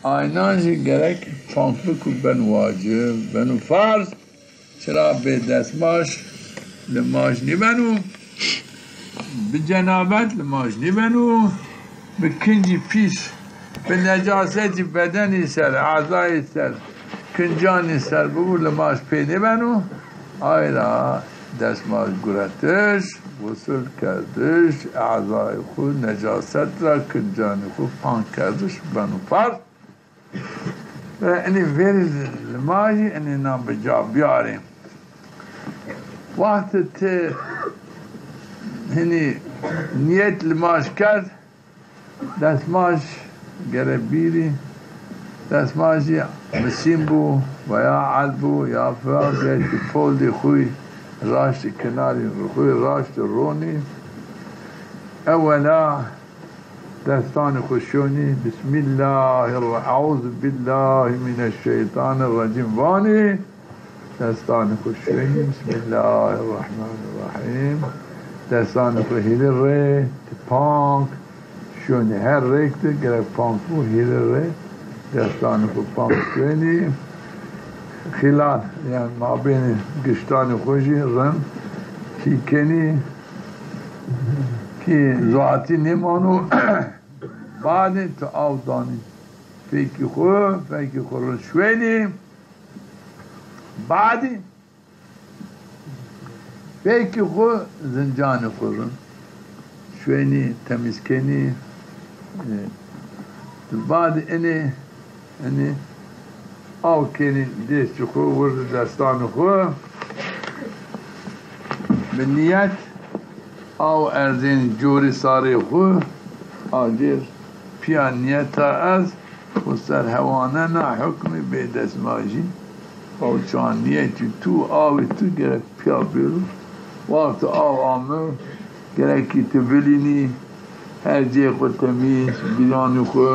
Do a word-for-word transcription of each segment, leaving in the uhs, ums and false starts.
Aynan jî gerek pank bikû, beno wacib, beno farz. Çira bê desmaj limaj nîbeno. Bi cenabet limaj nîbeno. Bi kincî pîs, bi necasetî bedenî ser, ezayî ser, kincanî ser bibû, limaj pê nêbeno. Ay ra desmaj guretiş, gusul kerdiş, ezayê xwu necaset ra kincanî xwu pank kerdiş beno farz. Ve inî verî limajî inî na bi ca biyarê. Wextê ti hinî niyet limaj kerd, desmaj gere bîrî, desmajî misîn bû veya el bû ya filan, gerkî poldê xwî raştî, kinarî xwî raştî ronî. Ewela destanê xwu şonî, Bismillahirrah-, Euzu billahi mineşşeytanirracîm vanî. Destanê xwu şonî, Bismillahirrahmanirrahîm. Destanê xwu hîrê rê, ti pank şonî, her rêk de gerek pank bû, hîrê rê destanê xwu pank şonî. Xîlal, yanî mabênê giştanê xwu jî rind hî kenî. Kî zuatî nêmano, badê tu aw danî fekî xwu, fekî xwu rind şuwenî. Badî fekî xwu, zincanê xwu rind şuwenî, temîz kenî. E, tu badî inê, inê aw kenî destî xwu, wirdî destanê xwu. Bi niyet aw erzenî corî sarê xwu, acêr pîya niyeta ez xwu ser hewanena hukmê bêdesmajî. Aw çan niyetî tu, awê tu gerek pîya bêro. Wexto aw ame, gerekî tu vilînî, her cê xwu temîz, bîranî xwu,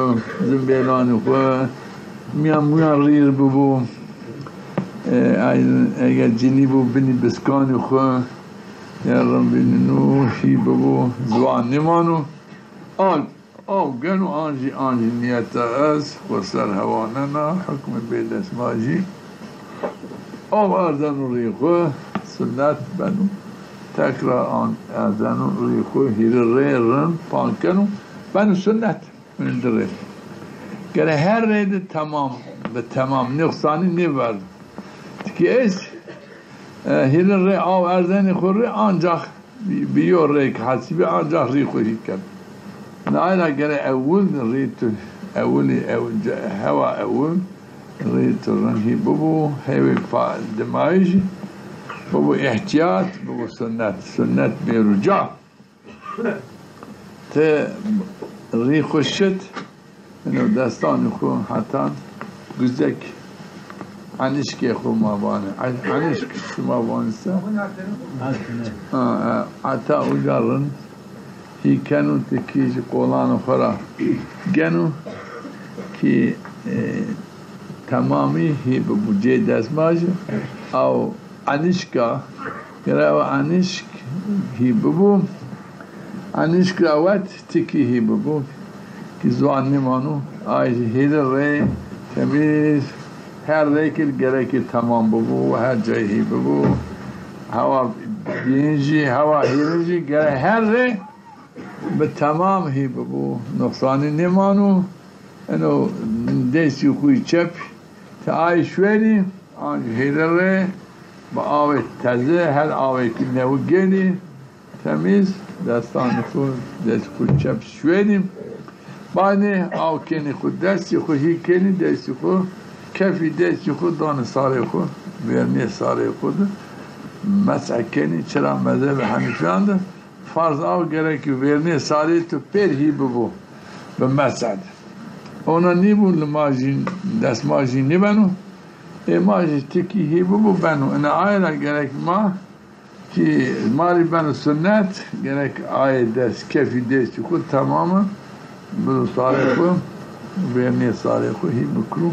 zimbêlanî xwu, mîyan mûyan rîr bibo. E, ay, eger cinî bo, binî biskanî xwu, ya rind bînî nû hî bibo, ziwan nêmano. Aw, aw geno, an jî, an jî niyeta ez xwu ser hewanena, hukmê bêdesmajî. Aw erzeno rî xwu, sunnet beno. Tekrar an erzeno rî xwu, hîrê rê rind pank keno, beno sunnet. Di rê. Gere her rê de temam, bi temam, nuqsanî nêverdo. Tikî est, e, hîrê rê aw erzenî xwu rê, ancax bi, bi yo rêk hesîbî, ancax rî xwu hî keno. Nayra gere ewil rî tu, ewilî, ew-, ce-, hewa ewil rî tu rind hî bibo, hewê pa-, dimayî jî bibo îhtîyat, bibo sunnet. Sunnet bêro ca. Ti rî xwu şit, ino destanê xwu hetan guzek enişkê xwu ma vanê. En-, enişk şima vanê se? Ha, e, heta uca rind hî keno, ti kî jî qolanê xwu ra geno kî, e, temamî hî bibo cê desmajî. Aw enişka, gere enişk hî bibo. Enişk ra wet tikî hî bibo. Kî ziwan nêmano, ay jî hîrê rê temîz, her rêkî gerekî temam bibo, her cayî hî bibo. Hewa bîn jî, hewa hîrin jî gere her rê bi temam hî bibo. Nuqsanî nêmano. Eno destî xwu yî çep ti ay şuwenî, an hîrê rê bi awê teze, her awêkî newi gênî, temîz, destanê xwu, destî xwu çep şuwenî. Badê aw kenî xwu, destî xwu hî kenî, destî xwu, kefî destî xwu danî sarê xwu, vernîyê sarê xwu de. Mesh kenî, çira mezhebê Henîfîyan de farz aw gerekî vernîyê sarê tu pêr hî bibo bi mesh de. Ona nîbo limajî, desmajî nîbeno. Ê ma jî tikî hî bibo beno. Ina ay ra gerek ma kî ma rî beno sunnet, gerek ayê dest, kefî destî xwu temamî bido sarê xwu, vernîyê sarê xwu hî bikiro.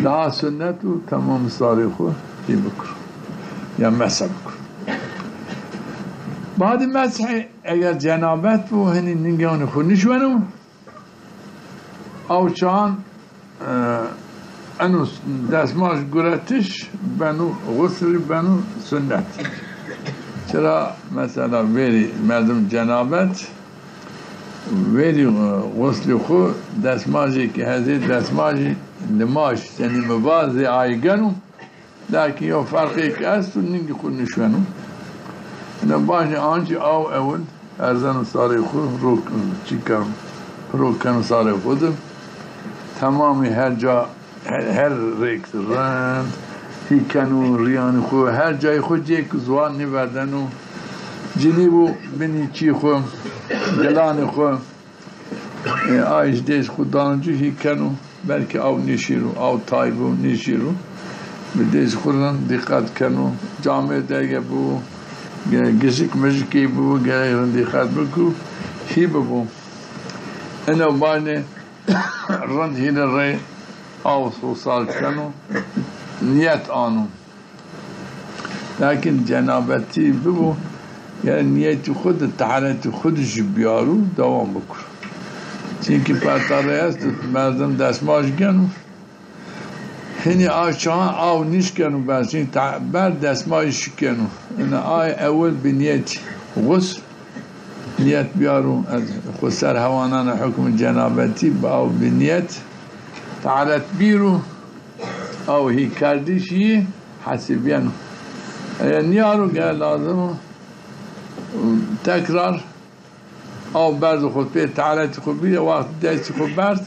Daha sunnet o temamî sarê xwu hî bikiro. Ya mesh bikiro. Badê meshê eger cenabet bo, hinî ningewnê xwu nişweno, aw çan E, eno desmaj guretiş beno, xusl rê beno sunnet. Çira mesela verî merdim cenabet, verî, e, xuslî xwu desmajêkî hezê desmajî limaj senî mi va zê ay geno. Lakin yew ferqêk esto, ningî xwu nişweno. Ina bajê ancî aw ewil erzeno sarê xwu, ro çî keno, ro keno sarê xwu de. Temamî her ca, her, her rêk rind hî keno, rîyanê xwu, her cayê xwu cêk ziwan nêverdeno. Cinî bo binî çî xwu, gilanê xwu. E, ay ji dêz xwu dano ci hî keno, belkî aw nêşîro, aw tay bo, nêşîro. Bi dêz xwu rind dîqet keno. Camêrd ege bibo, ge-, gijik mijikê bibo, gerek rind dîqet biko, hî bibo. Ino banê rind hîrê rê aw xwu sar keno, niyet ano. Lakin cenabetî bibo, gerek niyetî xwu de, teharetî xwu de jî biyaro, dewam bikiro. Çimkî pertarê esto, merdim desmaj geno. Hinî a çaxan aw nişkeno ber, çimkî te-, ber desmaj şikeno. Ina ay ewil bi niyetî xusl, niyet biyaro, ez xwu ser hewanana hukmî cenabetî bi aw bi niyet, teharet bîro. Aw hî kerdiş yî hesibîyeno. Eger nîyaro, gere lazim o tekrar aw berdo xwu pê, teharetî xwu bîre, wextî destî xwu berd,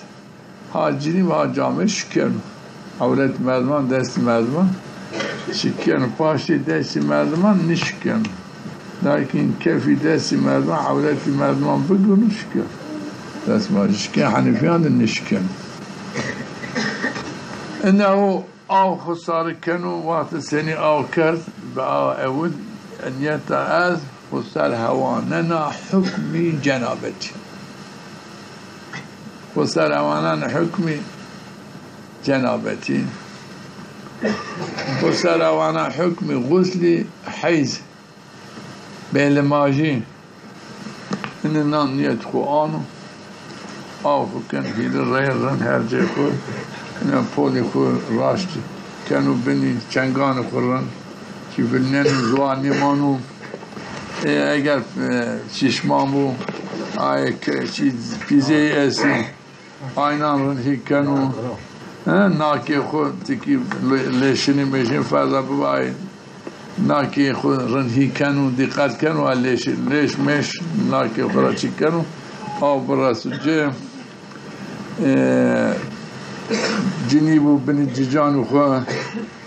ha cinî ha camêrd şikeno. Ewretî merdiman, destî merdiman şikeno. Paştê destî merdiman nişikeno. Lakin kefî destî merdiman, ewretî merdiman bigirno, şikeno. Desmajî şikeno, henîfîyan de nişikeno. Ina o aw xwu sari keno, wextê senî aw kerd, bi aw ewil niyeta ez xwu ser hewanena hukmî cenabetî. Xwu ser hewanena hukmî cenabetî. Xwu ser hewanena hukmî xuslî heyz. Bêlimajî. Ina nan niyet xwu ano. Aw xwu keno hîrê rey rind her cê xwu. Ina polî xwu raşt keno binî, çenganê xwu rind. Çî vilneno, ziwan nêmano. E, eger, e, şîşman bo, ayê ke-, çî pîzeyî estî. Aynan rind hî keno. He, nakê xwu tikî lê-, lêşinî mêşinî ferda bibay. Nakê xwu rind hî keno, dîqet keno, a lêşî, lêş mêş nakê xwu ra çî keno. Aw bireso ci. E, cinî bo binî cicanê xwu,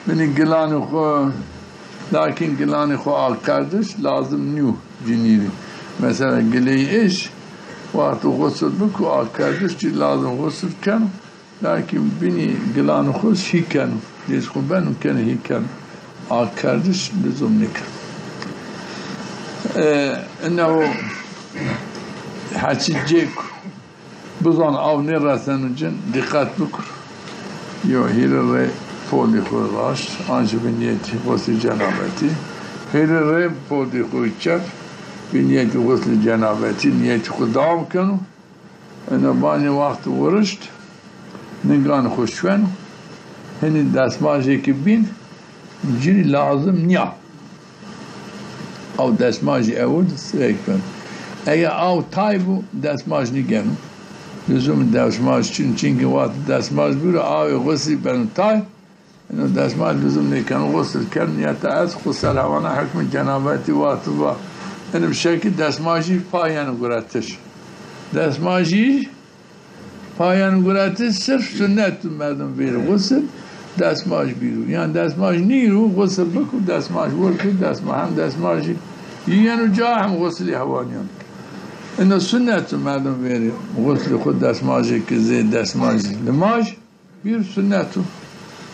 binî gilanê xwu. Lakin gilanê xwu akkerdiş lazim nîyo cinî rê. Mesela gileyî êş, wexto xusl biko, akkerdiş ci lazim xusl keno. Lakin binî gilanê xwu hî keno. Dêz xwu beno, keno hî keno. Akkerdiş luzum nêkeno. E, ina o heçî cêk bizan aw nêreseno cin, dîqet bikir. Yo, hîrê rê polî xwu raşt, ancî bi niyetî xuslî cenabetî. Hîrê rê polî xwu çep, bi niyetî xuslî cenabetî, niyetî xwu dewam keno. Ina banê wext wirişt, ningan xwu şweno. Hinî desmajêkî bîn, ci rê lazim nîya. Aw desmajî ewil sirek ben. Eger aw tay bo, desmaj nîgeno. Luzum desmaj çin, çimkî wextî desmaj bîro, awê xuslî beno tay. Ino desmaj luzum nêkeno, xusl keno, niyeta ez xwu ser hewana hukmî cenabetî wextî va. Inim şekî desmajî pa yeno guretiş. Desmajî pa yeno guretiş sirf sunnet o, merdim vêrî xusl, desmaj bîro. Yan desmaj nîro, xusl biko, desmaj wir ko, desma-, hem desmajî yeno ca hem xuslî hewan yeno. Ino sunnet o, merdim vêrî xuslî xwu desmajêkî zê desmajî limaj bîr, sunnet o.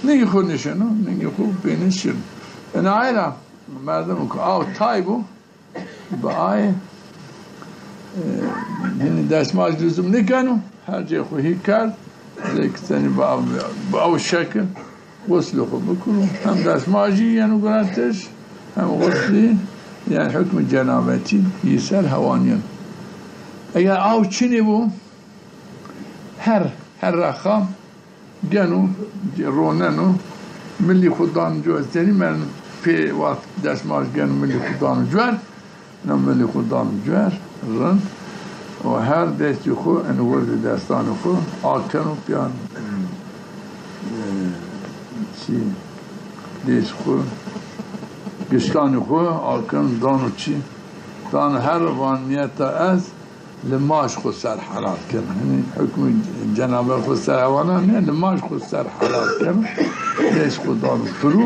Ningî xwu nişeno, ningî xwu pênî şino. Ina ay ra merdim ke aw tay bo, bi ay, e, hinî desmaj luzum nêkeno, her cê xwu hî kerd, zêk senî bi aw, bi aw şekil xuslê xwu bikiro. Hem desmajî yeno guretiş, hem xuslî, yanî hukmî cenabetî yî ser hewan yeno. Eger aw çinî bo, her, her ra xam, Geno, roneno, milî xwu dano cuer, senî merdim pê wext destmaj geno milî xwu dano cuer, ina milî xwu dano cuer, rind, û her destî xwu, enî wirdî destanê xwu, a keno pîya, e, çî, dês xwu, giştanê xwu, a keno dano çî, dano her van niyeta ez, limaj xwu ser helal keno. Hinî hukmî cenabet xwu ser hewalan nîya, limaj xwu ser helal keno. Dest xwu dano pirû.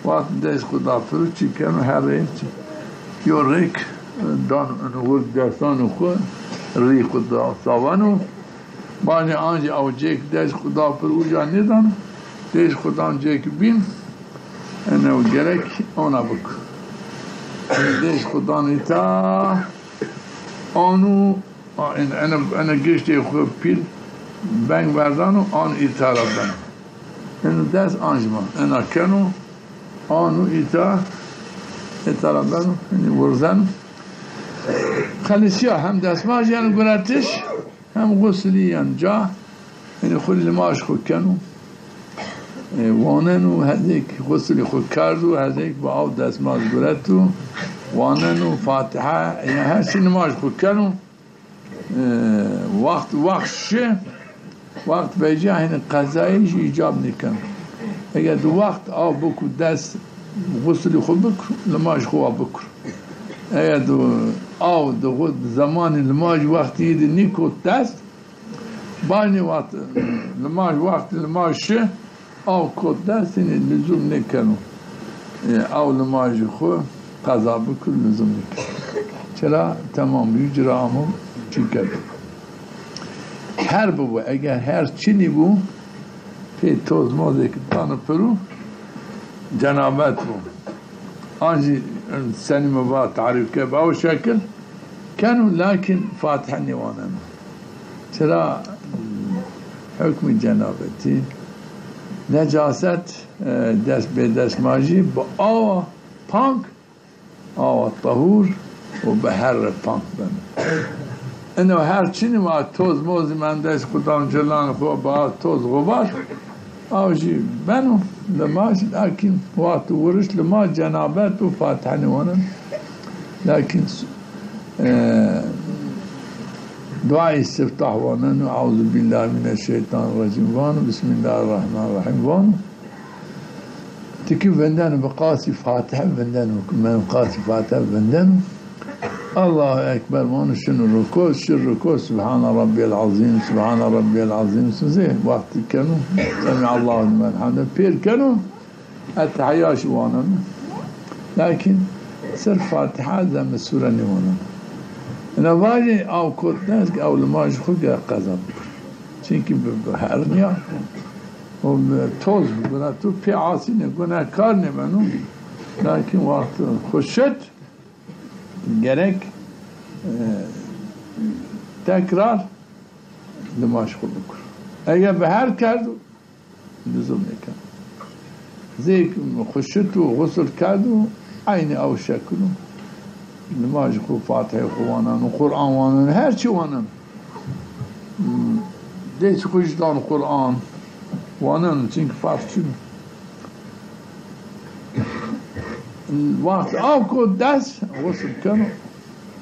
Wext dest xwu da pirû çi keno? Her rê çi? Yo rêk dano ino wir destanê xwu, rî xwu da saweno. Banê ancî ew cêk dest xwu da pirû uca nêdano. Dest xwu dano cêk bîn. Eno gerek ona bik. Dest xwu dano îta. Anu, a, en-, ene, ene giştê xwu pîl beng verdano, anu îta ra beno. Eno dest ancî ma. Ena keno, anu îta, îta ra beno, hinî wirzeno. Xelisîya hem destmaj yeno guretiş, hem xusilî yeno ca. Hinî xwu limaj xwu keno. E, waneno, hezêk xusilî xwu kerdo, hezêk bi aw destmaj gureto, waneno, Fatiha, ya her çî limaj xwu keno. E, wext, wext şi, wext vecîya hinî qezayî jî îcab nêkeno. Eger di wext aw bikû dest, xusilî xwu bikir, limaj xwu wa bikir. Eger di aw di xwu zemanê limaj wextî yî di nîkot dest, banê wext limaj, wext limaj şi, aw kot dest, hinî luzum nêkeno. E, aw limajî xwu qeza bikir, luzum nêkeno. Çira? Temam bî, ci ra amo, çi kerd. Her bibo, eger her çinî bû, pê toz mozêk dano pirû, cenabet bo. An jî senî mi va tarîf ke bi ew şekil keno, lakîn Fatiha nêwaneno. Çira? Hukmî cenabetî. Necaset, e, dest bê destmajî bi awa pak, awa tahûr û bi herre pak beno. Ino her çinî va toz mozî mendest xwu dan cilan xwu ba toz xwu vat. Aw jî beno limaj, lakîn wexto wiriş limaj cenabet û Fatiha nêwaneno. Lakîn, e, duayê îstiftah waneno, Euzubîllahî mîneşşeytanîrrecîm vano, Bismîllahîrrehmanîrrehîm vano. Tikî vindeno, bi qasî Fatihe vindeno, men qasî Fatihe vindeno. Allahu Ekber vano, şino ruku, şi ruku, Subhane Rabbiyel Azîm, Subhane Rabbiyel Azîm, sizê wextî keno, Semîallahu limen hamde, pêr keno, Etehiyya jî waneno. Lakîn sirf Fatiha, Zemme Sûre nêwaneno. Ina vajê aw kot dest, ew limaj xwu ge qeza bikir. Çimkî bi, bi hernîya, o bi toz bigura, tu pê asî nê, gunehkar nêbeno. Lakîn wext xwu şit, gerek, e, tekrar limaj xwu bikir. Eger bi her kerdo, luzum nêkeno. Zêk xwu şit û xusul kerdo, eynî ew şekil o. Nimaj xwu, Fatihê xwu waneno, Quran waneno, her çî waneno. Dest xwu jî dano Quran waneno, çimkî ferz çin o. Wext aw kot dest, xusul keno.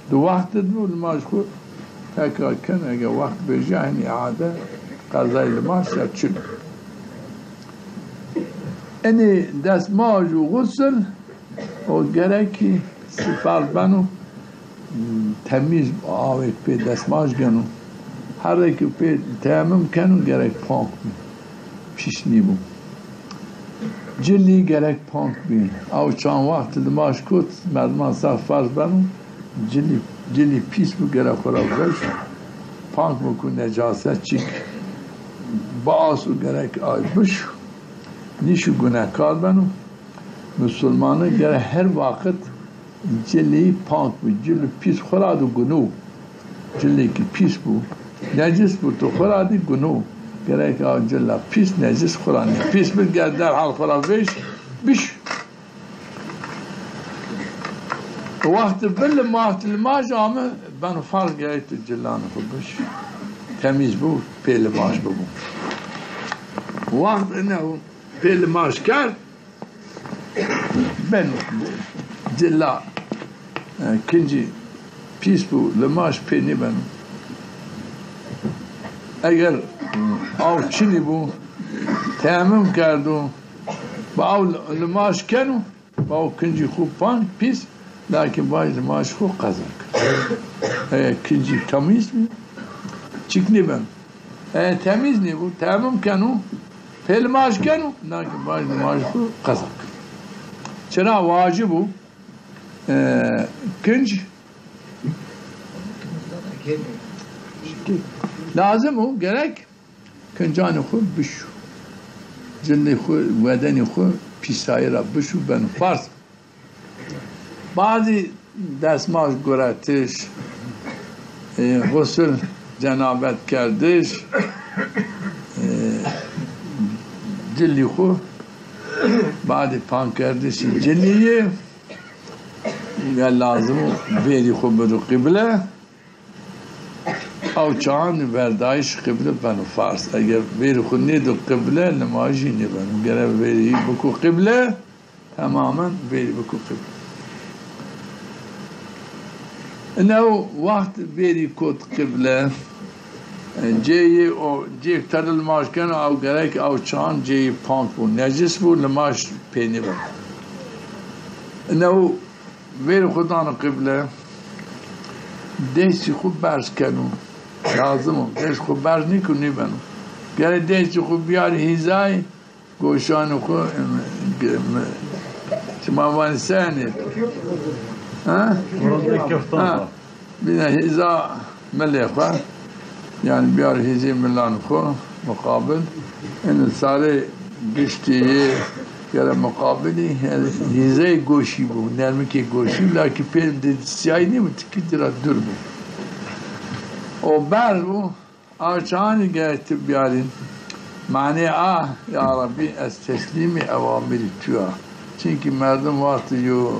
Di wext di nimaj xwu tekrar keno, eger wext vejîya hinî îade qezayê nimaj ya çin o. Enê destmaj û xusul o gerekî sifar beno, temîz awêk pê destmaj geno. Herrê ke pê teyemmum keno gerek pak bî. Pîs nîbo. Cilî gerek pak bî. Aw çand wext nimaj kot, merdiman ser ferz beno, cilî, cilî pîs bo, gerek xwu ra vej, pak bikû, necaset çik biaso, gerek ay bişo. Nîşo gunehkar beno. Musulmani gerek her waqit cilî pak bo. Cilî pîs xwu ra di guno. Cilî ki pîs bo, necis bo, tu xwu ra dî guno. Gerek a cila pîs, necis xwu ra nê. Pîs bi, ger derhal xwu ra vêş, biş. Wexti bi limaj, limaj ame, beno ferz gerek tu cilanê xwu biş. Temîz bo, pê limaj bibo. Wext ine pê limaj kerd, beno cila, e, kincî pîs bû, limaj pê nêbeno. Eger, e, aw çinî bû, temim kerdo, bi aw limaj keno, bi aw kincî xwu panc pîs, lakin vaj limaj xwu qeza keno. Eger kincî temîz bî, çik nêbeno. E, temîz nêbû, temim keno, pê limaj keno, lakin vaj limaj xwu qeza keno. Çira wacib o, e, kinc lazim o, gerek kincanê xwu bişû. Cildê xwu, wedenê xwu pîsayî ra bişû, beno farz. Badî desmaj guretiş, e, xusl cenabet kerdiş, e, cilî xwu badî pankerdişî cilî yê, ya lazim o vêrî xwu bido qible. Ew çaxan verdayîş qible beno farz. Eger vêrî xwu nêdo qible, nimajî nêbeno. Gere vêrî biko qible, temamen vêrî biko qible. Ine wext vêrî kot qible, e, cêyê o, cêk tede limaj keno, ew gerek ew çaxan cêyê pank bo, necis bo, limaj pê nêbeno. Ine Vêrî xwu dano qible, destî xwu berz keno. Lazim o. Dest xwu berz nîko, nîbeno. Gerek destî xwu biyarî hîzayî goşanê xwu, em, em, şima vanî senê. Ha? Ha. Bîne hîza milê xwu, yanî biyar hîzê milan xwu muqabil. Eno sarê giştî yê gere muqabilî, yanî hîzeyê goşî bo, nermikê goşî, lakî pê de siyayî nêbo, tikî ci ra dûr bo. O berz bo, a çaxanî gere ti biyarî. Manê a, ya Rebbî, ez teslîmî ewamirî tu ya. Çimkî merdim wextî yo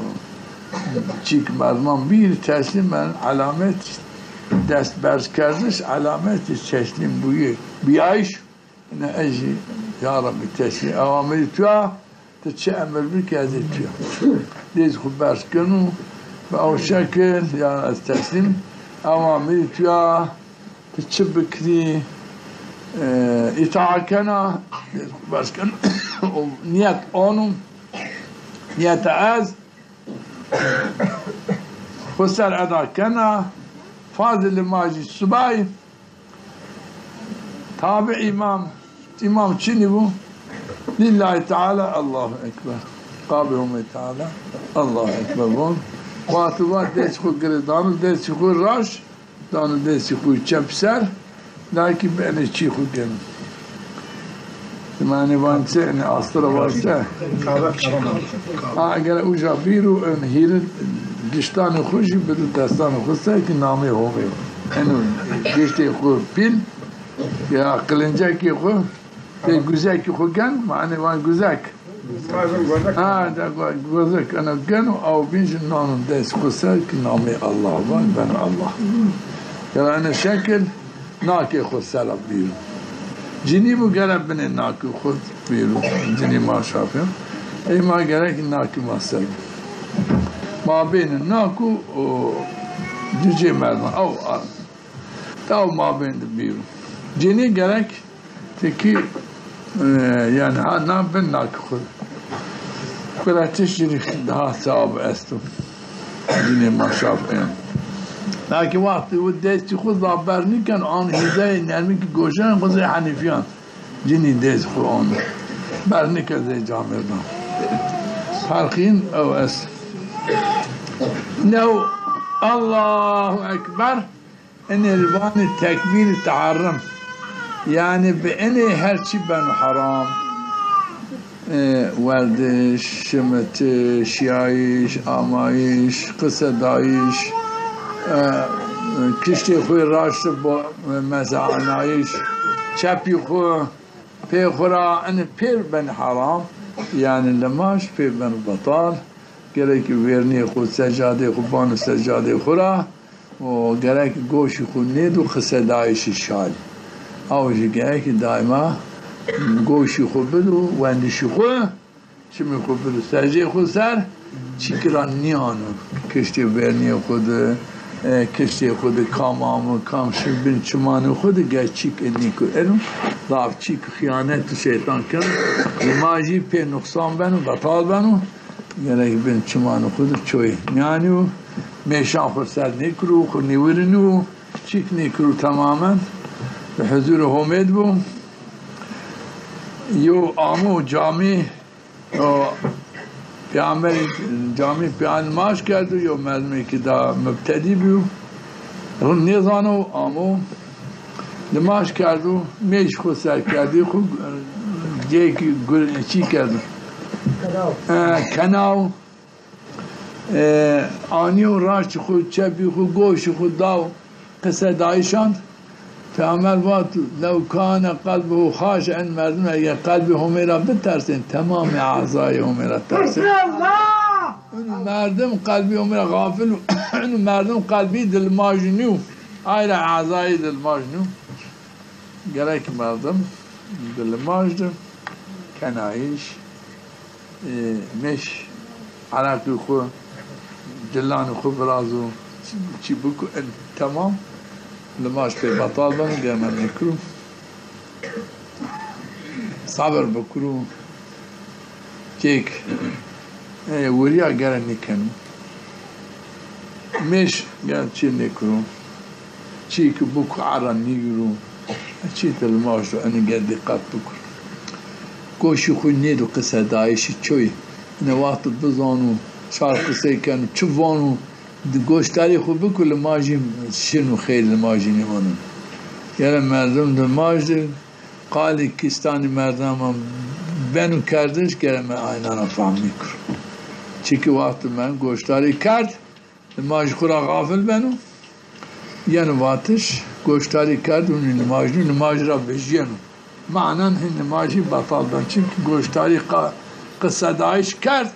çîk merdiman bîr teslîm ben, elamet dest berz kerdiş, elametî teslîm bûyî, bîyayîş. Ine ez jî, ya Rebbî, teslîm ewamirî tu ya, ti çi emir bikî, ez ê tu ya. Dêz xwu berz keno, bi ew şekil, ya ez teslîm ewamirî tu ya, ti çi bikirî, e, îtaa kena, dêz xwu berz keno, û niyet ono, niyeta ez, xwu ser eda kena, farzê limajî subay, tabi îmam, îmam çinî bo? Lîllahî Teala, Allahu Ekber. Qabê Homê Teala, Allahu Ekber von. Wextî va dest xwu girê dano, destî xwu raşt, dano destî xwu çep ser, lakî bi enê çî xwu geno. Manê van se, enê astir ra van se. Ha, gere uca bîro, en hîrê giştanê xwu jî bido destanê xwu ser ki namê Homê. Eno giştê xwu pîl, ya qilincekê xwu, pê guzekê xwu gen, manê van guzek. Ha, de go-, gozek ena geno, aw bîn jî nano dest xwu ser ki namê Allah van, beno Allah. Ya ene şekil nakê xwu sera bîro. Cinî bo gere binê nakê xwu bîro. Cinî ma şafî. Ey ma gerek nakê ma ser bo. Mabênê nak û, û cicê merdiman. Aw, a, Taw mabên de bîro. Cinî gerek tikî, e, yanî ha na bin nakê xwu. Guretiş jî daha sewab esto. Cinê ma şaf ên. Lakî wextî û destî xwu zaf berz nîken, an hîzeyê nermikî goşan xwu zey henîfîyan. Cinî dêz xwu on. Berz nîke zey camêrdan. Ferqîn ew est. New Allahu Ekber. Enê vanê tekbîrî teharrim. Yanî bi enê her çî beno heram. E, werdiş, şimitiş, şiyayîş, amayîş, qisedayîş, e, kiştê xwu raşt bo, mesela anayîş, çepî xwu, pê xwu ra, enê pêr ben heram, yanî limaj pê ben betal. Gerek vêrnî xwu, secadê xwu, bano secadê xwu ra, û gerek goşî xwu nêdo qisedayîşî şal. Aw jî gerek daîma goşî xwu bido wendişî xwu, çimî xwu bido serjê xwu ser, çîkî ra nîyano. Kiştê vernîyê xwu de, e, kiştê xwu de kam amo, kam şi bin çimanê xwu de, ger çîk nîko. Eno zaf çîk xîyanet û şeytan keno. Limajî pê nuqsan beno, betal beno. Gerek bin çimanê xwu de çoy nîyanîyo. Mêşan xwu ser nêkiro, xwu nêwirinîyo. Çîk nêkiro, temamen bi huzurê Homê de bo. Yo amo camî, o peyamberî camî peyamber nimaj kerdo, yo merdimê ki da mubtedî bîyo. Rind nêzano, amo nimaj kerdo, mêş xwu ser kerdî, xwu cêk gur-, çî kerdo. E, kenaw. E, anîyo raştî xwu, çepî xwu, goşî xwu daw qisedayîşan. Peyamber vat, "Lew kane qelbuhu haşi'en", merdim eger qelbî Homê ra bitersên, temamê ezayê Homê ra tersên. Unu merdim qelbî Homê ra xafil û unu merdim qelbî di limajî nîyo. Ay ra ezayî di limaj nîyo. Gerek merdim di limaj de kenayîş, e, mêş ereqî xwu, cilanî xwu virazo, çî, çî biko, en temam limaj pê betal beno, gerek nêkiro. Sebir bikiro. Kêk, e, wirîya gere nêkeno. Mêş gere çî nêkiro. Çî ki biko erra nêgiro. Çî di limaj do, eno gere dîqet bikiro. Goşî xwu nêdo qisedayîşî çoyî. Ene wexto bizano, çar qisey keno, çi vano, di goşdarî xwu biko, limajî şino, xeyr limajî nêmano. Gere merdim limaj de qalê kîstanî merdiman beno kerdiş, gere me aynan ra fehm nêkiro. Çimkî wexto me goşdarî kerd, limajî xwu ra xafil beno. Yeno vatiş, goşdarî kerd, ûnî limaj nîyo, limajî ra vejîyeno. Manen hîn limajî betal beno. Çimkî goşdarî qa-, qisedayîş kerd,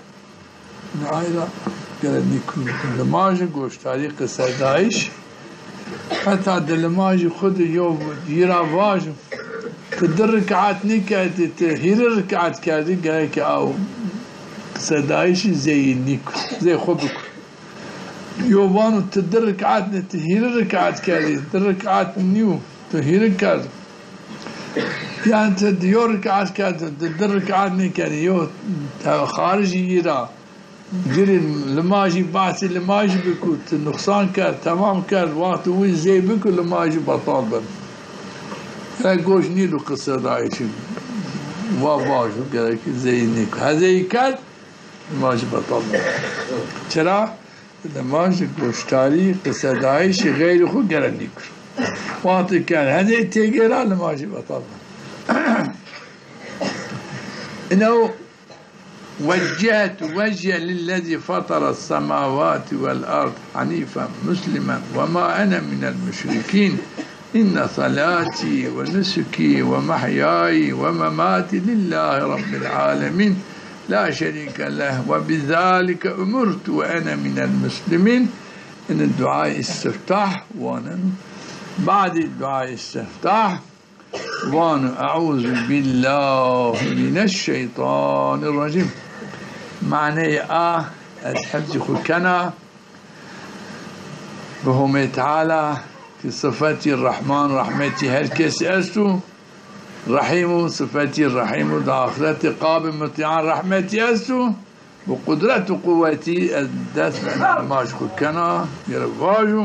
Nihayra gere nîkun limajî, goştarî, qisedayîş. Heta di limajî xwu de yo yî ra vajo, ti di rik'at nîkerdî, ti hîrê rik'at kerdî, gereke aw qisedayîşî zey nîkun, zey xwu bikun. Yo vano ti di rik'at nê, ti hîrê rik'at kerdî, di rik'at nîyo, ti hîrê kerd. Yanî ti di yo rik'at kerd, ti di rik'at nêkerdî, yo te xarijî yî ra girî limajî, behsî limajî bikû, ti nuqsan kerd, temam kerd, wextê wî zey bikû, limajî betal beno. Gerek goş nîdû qisedayîşî, wa vajo, gerek zey nîkû. Hezê yî kerd, limajî betal beno. Çira? Limajî goştarî, qisedayîşî xeyrî xwu gere nîkir. Wextê ke hezê têgêra, limajî betal beno. Îno وجهت وجهي للذي فطر السماوات والأرض حنيفا مسلما وما أنا من المشركين. إن صلاتي ونسكي ومحياي ومماتي لله رب العالمين لا شريك له وبذلك أمرت وأنا من المسلمين. Îno duayê îstiftah waneno. Badê duayê îstiftah vano, "Euzu billahi mineşşeytanirracîm." Maneyê a ez hifzî xwu kena bi Homê Teala ki sifetî Rehman, rehmetî her kesî esto. Rehîm o, sifetî Rehîm o, di axretî qabê mutîan rehmetî esto. Bi qudret û quwetî ez dest ena limaj xwu kena, gere vajo.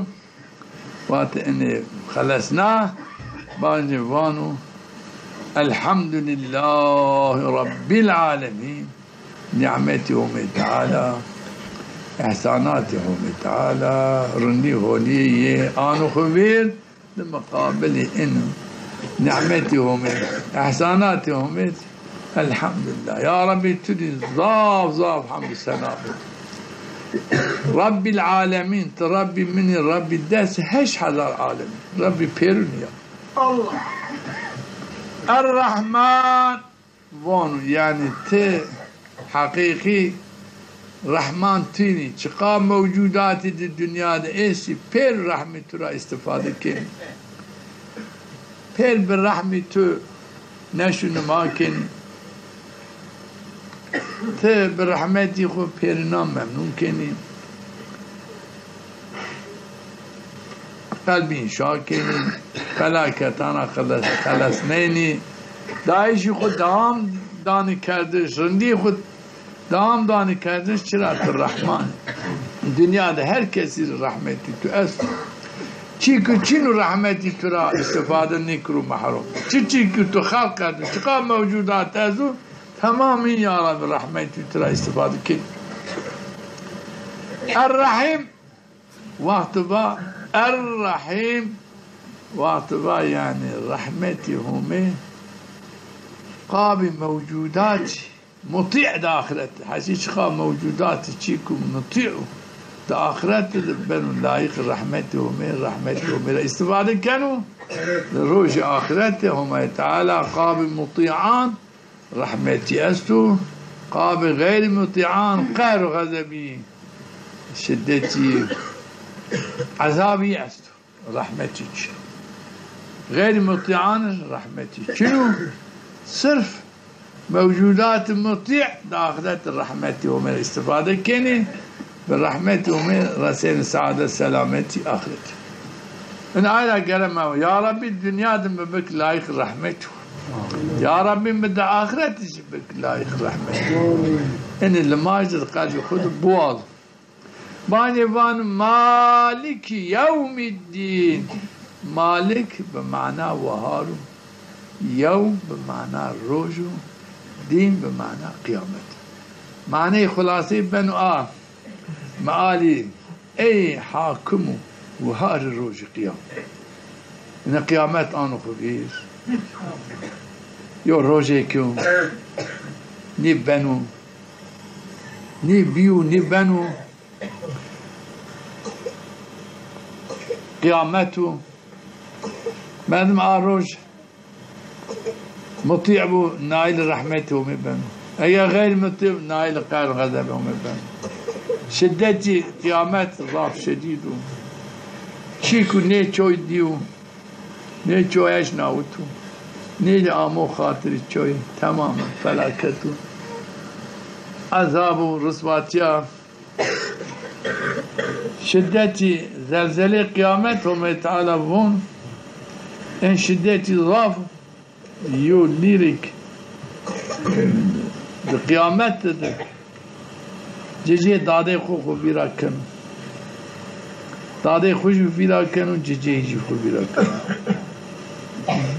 Wextê inê xelesna, bacê vano, "Elhamdulîllahî Rebbîl alemîn." Nîmetî Homê Teala, îhsanatê Homê Teala, rindî holîyê yê ano xwu vîr, di miqabilê ino nîmetî Homê, îhsanatê Homê, elhamdulîllah. Ya Rebbî, tu rî zaf zaf hemd û sena bik. Rebbîl alemîn, ti Rebbî min î, Rebbî des heşt hezar alemîn. Rebbî pêrûn ya. Allah. Er-Rehman. Vano, yanî ti heqîqî Rehman tu nî, çiqa mewcudatî di dinya de estî, pêr rehmî tu ra îstifade kenî. Pêr bi rehmî tu neşû nima kenî. Ti bi rehmetî xwu pêrînan memnûn kenî. Qelbîn şa kenî. Felaketana xeles-, xelesnenî. Dayîşî xwu dewam danî kerdiş, rindî xwu dewam danî kerdiş, çira tu Rehman. Dinya de her kesî rehmetî tu esto. Çî ku çin û rehmetî tu ra îstifade nêkiro mehrum. Çi çî ku tu xelq kerdo, çiqa mewcudat ezo, temamî ya Rabbi rehmetî tu ra îstifade kenî. Er-Rehîm, wexti va Er-Rehîm, wexti va yanî rehmetî Homê qabî mewcudatî mutî de axiret. Hesî çiqa mewcudatî çî ku mutî o de axiret de beno layîq rehmetî Homê, rehmetî Homê ra îstifade keno. Di rojê axiretî Homay Teala qabî mutîan rehmetî esto, qabî xeyrî mutîan qehr û xezebî, şidetî, ezabî esto. Rehmetî çin. Xeyrî mutîan rehmetî çin o. Sirf mewcudatî mutî di axiret rehmetî Homê ra îstifade kenî. Bi rehmetî Homê resenî saadet selametî axiret. Ina ay ra gere ma, ya Rabbî, dinya de mi bik layîq rehmetî. Ya Rabbî, mi di axiretî jî bik layîq rehmetî. Inî limaj de qelbî xwu de biwal. Banê van Maliki yewmîddîn. Malik bi mana wahar o. Yewm bi mana roj o. Dîn bi mana qiyamet. Maneyê xulaseyî beno a. Mealî ey hakim û wiharî rojî qiyamet. Ina qiyamet ano xwu vîr. Yo rojêk o. Nî beno. Nî bîyo, nî beno. Qiyamet o. Merdim a roj mutî bo, naîl rehmetî Homê beno. Eger xeyr mutî bo, naîl qehr xezebê Homê beno. Şidetî qiyamet zaf şedîd o. Çî ku nê çoy dîyo, nê çoy eşnawito, nê amo xatirî çoy, temam felaket o. Ezab û riswatîya. Şidetî zelzelê qiyamet Homê Teala von, en şidetî zaf yo lîrik di qiyamet de de cicê dadê xwu xwu vîra keno. Dadê xwu jî vîra keno, cicê jî xwu vîra keno.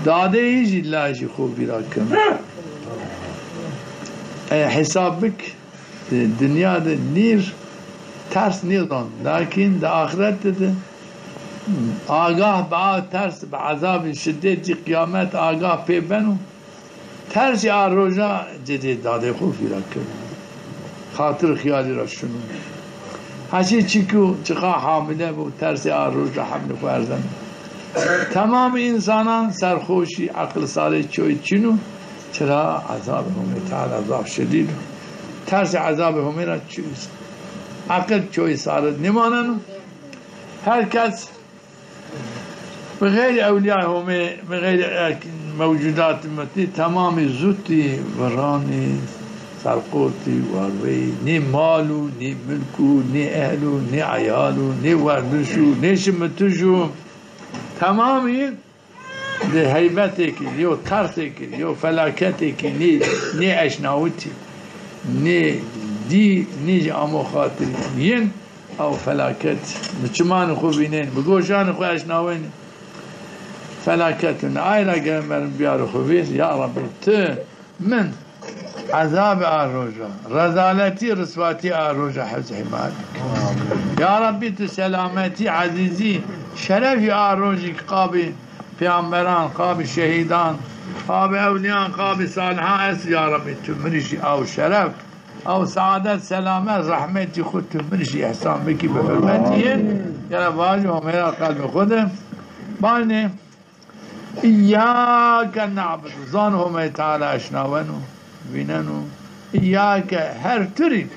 Dadê jî lajî xwu vîra keno. E, hesab bik. Di dinya de nîr ters nêzan. Lakin di axiret de de agah bi a ters, bi ezabê şidetî qiyamet agah pê beno. Tersê a roja cicê dadê xwu vîra keno. Xatir xiyalî ra şino. Hesê çî ku çiqa hamile bo, tersê a roj de hemlê xwu erzeno. Temamê însanan serxoşî, eqil sarê çoy çin o. Çira ezabê Homê Teala zaf şedîd o. Tersê ezabê Homê ra çi-, eqil çoy sare nêmaneno. Her kes bi xeyrî ewlîyayê Homê, bi xeyrî ek-, mewcudatî mutî, temamî zutî, viranî, serqotî, warveyî, nê mal o, nê milk o, nê ehl o, nê eyal o, nê werdiş o, nê şimitiş o. Temamî di heybetêkî, yo tersêkî, yo felaketêkî nê, nê eşnawitî, nê dî, nê jî amo xatirî yin, ew felaket. Mi çimanê xwu vînên, mi goşanê xwu eşnawenî. Felaket û ne ay ra gere merdim biyaro xwu vîr, ya Rabbî, ti min ezabê a roja, rezaletî, riswatî a roja hifz hîmayet bike. Ya Rabbî, tu selametî, ezîzî, şerefî a rojî ki qabî peyamberan, qabî şehîdan, qabî ewlîyan, qabî salihan est, ya Rabbî, tu mi rî jî ew şeref, ew saadet, selamet, rehmetî xwu tu mi rî jî îhsan bikî bi hurmetî yin. Gere vajî Homê ra qelbê xwu de. Banê. Îyyâke ne'budu. Zan Homê Teala eşnaweno, vîneno. Îyyâke, her tu rî.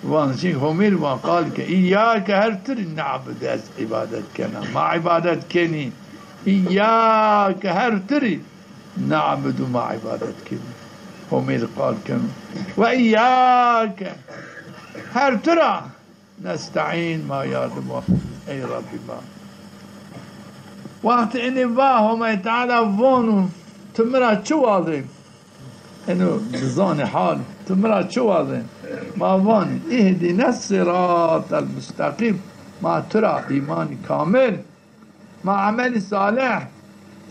Van zî Homê rî van qal ke. Îyyâke, her tu rî ne'budu, ez îbadet kena. Ma îbadet kenî. Îyyâke, her tu rî. ne'budu, ma îbadet kenî. Homê rê qal keno. Ve îyyake, her tu ra, nesta'în, ma yardim wa, ey Rabbî ma. Wextê inê va Homay Teala vonu, tu mi ra çi wazên? Eno bizanê hal, tu mi ra çi wazên? Ma vanî, îhdînes siratel musteqîm. Ma tu ra îmanî kamil, ma emelî salih,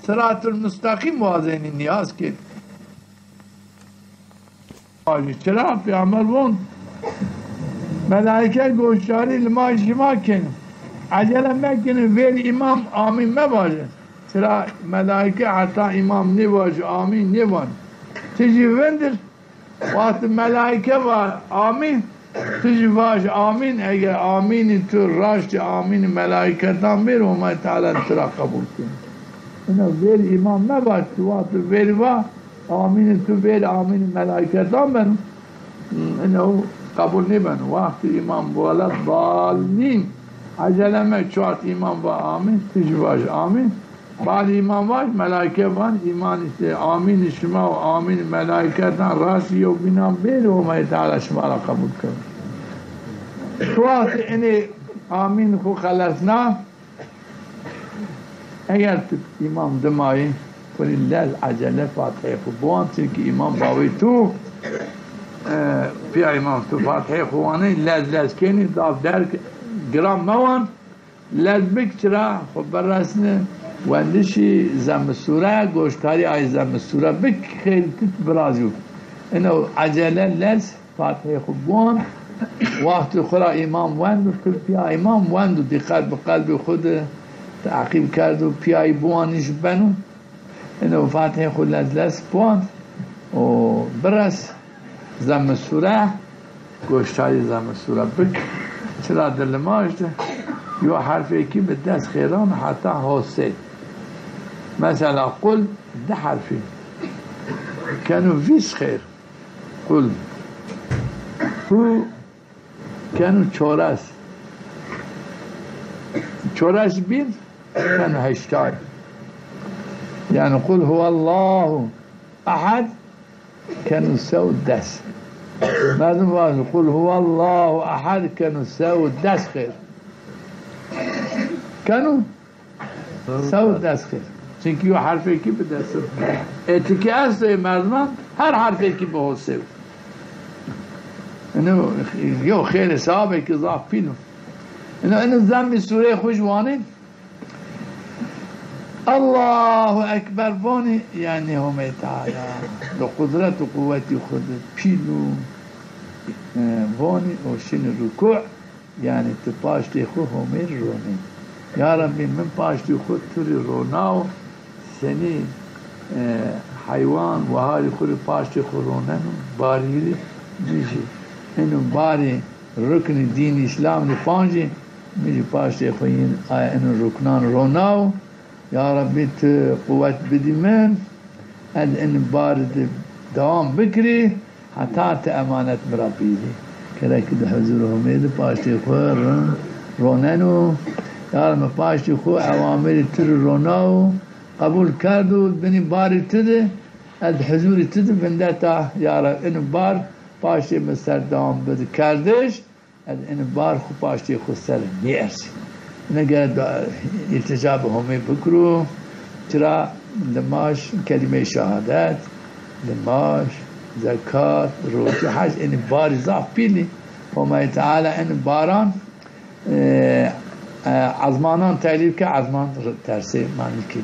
siratul musteqîm wazenî, nîyaz kenî. Vajî, çira? Peyxamber von, melaîke goşdarî limaj şima keno. Ecele mekenî, vêrî îmam amîn mevajî. Çira? Melaîke heta îmam nêvajî, amîn nêvanî. Ti jî vindir, wextî melaîke va amîn, ti jî vaj amîn. Eger amînî tu raştî amînî melaîketan bêrî, Homay Teala tu ra qebul kenî. Ina vêrî îmam mevaj, tu wextî vêrî va amînî tu vêrî amînî melaîketan beno. Ina o qebul nêbeno. Wextî îmam wela dallîn, ecele me, çi wextî îmam va amîn, ti jî vaj amîn. Bad îmam vaj, melaîke van, îman îşte, amînî şima û amînî melaîketan rastî yewbînan bêrî, Homay Teala şima ra qebul keno. Tu wextî inê amîn xwu xelesna, eger tu îmam dimayî, xwu rê lez ecele Fatihê xwu biwan, çimkî îmam bawê tu, e, pîya îmam tu Fatihê xwu wanê, lez lez kenî, zaf derg giran mewan. Lez bik, çira? Xwu biresni wendişî Zemmî Sûre, goşdarî ay Zemmî Sûre bik, xeyrî tit birazî. Ino ecele lez Fatihê xwu biwan. Wextî xwu ra îmam wendo, tu pîya îmam wendo, dîqet bi qelbê xwu de teqîb kerdo, pîyayî biwanî jî beno. Ino Fatihê xwu lez lez biwan û bires. Zemmî Sûre, goşdarî Zemmî Sûre bik. Çira? Di limaj de yo herfêkî bi des xêran heta hosê. Mesela qul di herfî. Keno vîst xêr. Qul. Hu keno çores. Çores bîn keno heştay. Yanî qul huwallahu ehed keno se û des. Merdim vajin, qul huwallahu ehed keno se û des xêr. Keno se û des xêr. Çimkî yo herfêkî bi des o. Ê tikî esto ê merdiman, her herfêkî bi hosê o. Ino yo xêrê sewabêkî zaf pîl o. Ino, ino Zemmî Sûreyê xwu jî wanê. Allahu Ekber vanî, yanî Homey Teala di qudret û quwetî xwu de pîl û, e, vanî û şinî rukû, yanî ti paştê xwu Homey rê ronê. Ya Rebbî, min paştê xwu tu rê ronawo, senî, e, heywan, wiharî xwu rê paştê xwu roneno, barî rê, mi jî ino barî ruknî dînî Îslam rê pancî, mi jî paştê xwu yin aya ino ruknan ronawo. Ya Rebbî, ti quwet bidî min, ez in bar di dewam bikirî, heta ti emanet mi ra bîrî. Gerek di huzûrê Homê di paştê xwu rin roneno. Ya Rebbî, mi paştê xwu ewamirî tu rê ronawo, qebul kerdo, binî barî tu di, ez huzûrî tu di vindeta, ya Rebbî, in bar paştê mi ser dewam bidi kerdiş. Ez eno bar xwu paştê xwu ser nêersî. Ina gere da-, îltîca bi Homê bikiro. Çira? Limaj, kelîmeyê şehadet, limaj, zekat, roce, hec, enî barî zaf pîlî. Homay Teala enî baran, e, e, ezmanan teklîf ke, ezman tersê, ma nîkî.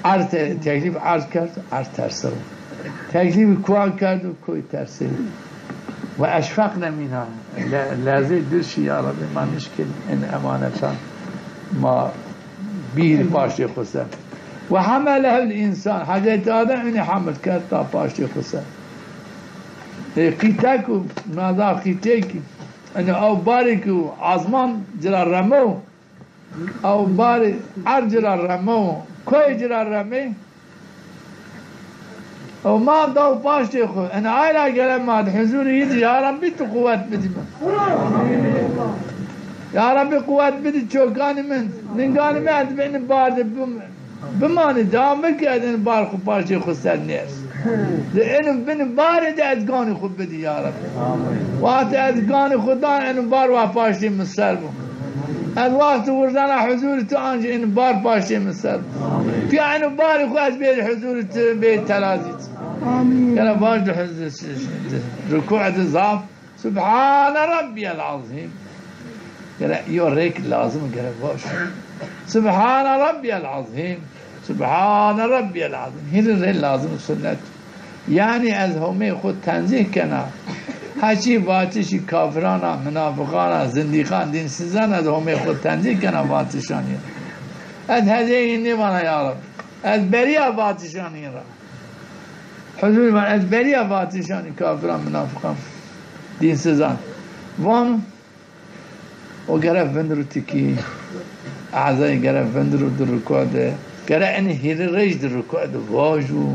Erd te-, teklîf erd kerd, erd tersewo. Teklîf kuwan kerdo, kuy tersê. Ve eşfekne mînha. Le-, lezê dir şî, ya Rebbî, ma nişkîn in emanetan ma bîrî paştê xwu ser. Ve hamelehul însan. Hezretî Adem inî hamil kerd ta paştê xwu ser. E, qîtek û, naza qîtêkî. Inî ew barê ku azman ci ra remo, ew barê erd ci ra remo, koyê ci ra remê. Ew ma daw paştê xwu. Ena ay ra gele ma di huzûrê yî di, ya Rebbî, tu quwet bidî min. Ya Rebbî, quwet bidî çokanî min. Ninganî mi ez bi inî bar di bim. Bimanî, dewam bikî, ez eno bar xwu paştê xwu ser nêrs. Di eno binî barî de ez ganî xwu bidî ya Rebbî. Wextê ez ganî xwu dan eno bar wa paştê mi ser bo. Ez wextê wirzena huzurî tu ancî eno bar paştê mi ser bo. Pîya eno barî xwu ez bêrî huzurî tu, bêrî terazî tu. Gere vaj di huzur, di rukû di zaf. Subhane Rabbiyel Azîm. Gere yo rêk lazim, gere vaj. Subhane Rabbiyel Azîm. Subhane Rabbiyel Azîm. Hîrê rê lazim, sunnet. Yanî ez Homê xwu tenzîh kena. Heçî vatişî kafiran a, minafiqan a, zindîqan, dînsizan, ez Homê xwu tenzîh kena vatişanî. Ez hezê yî nêvana ya Reb. Ez berîya vatişanî ra. Huzur van, ez berîya vatişanî kafiran, minafiqan, dînsizan. Van, o gere vindiro tikî, ezayî gere vindiro di rukû de, gere enî hîrê rêj di rukû de vajo,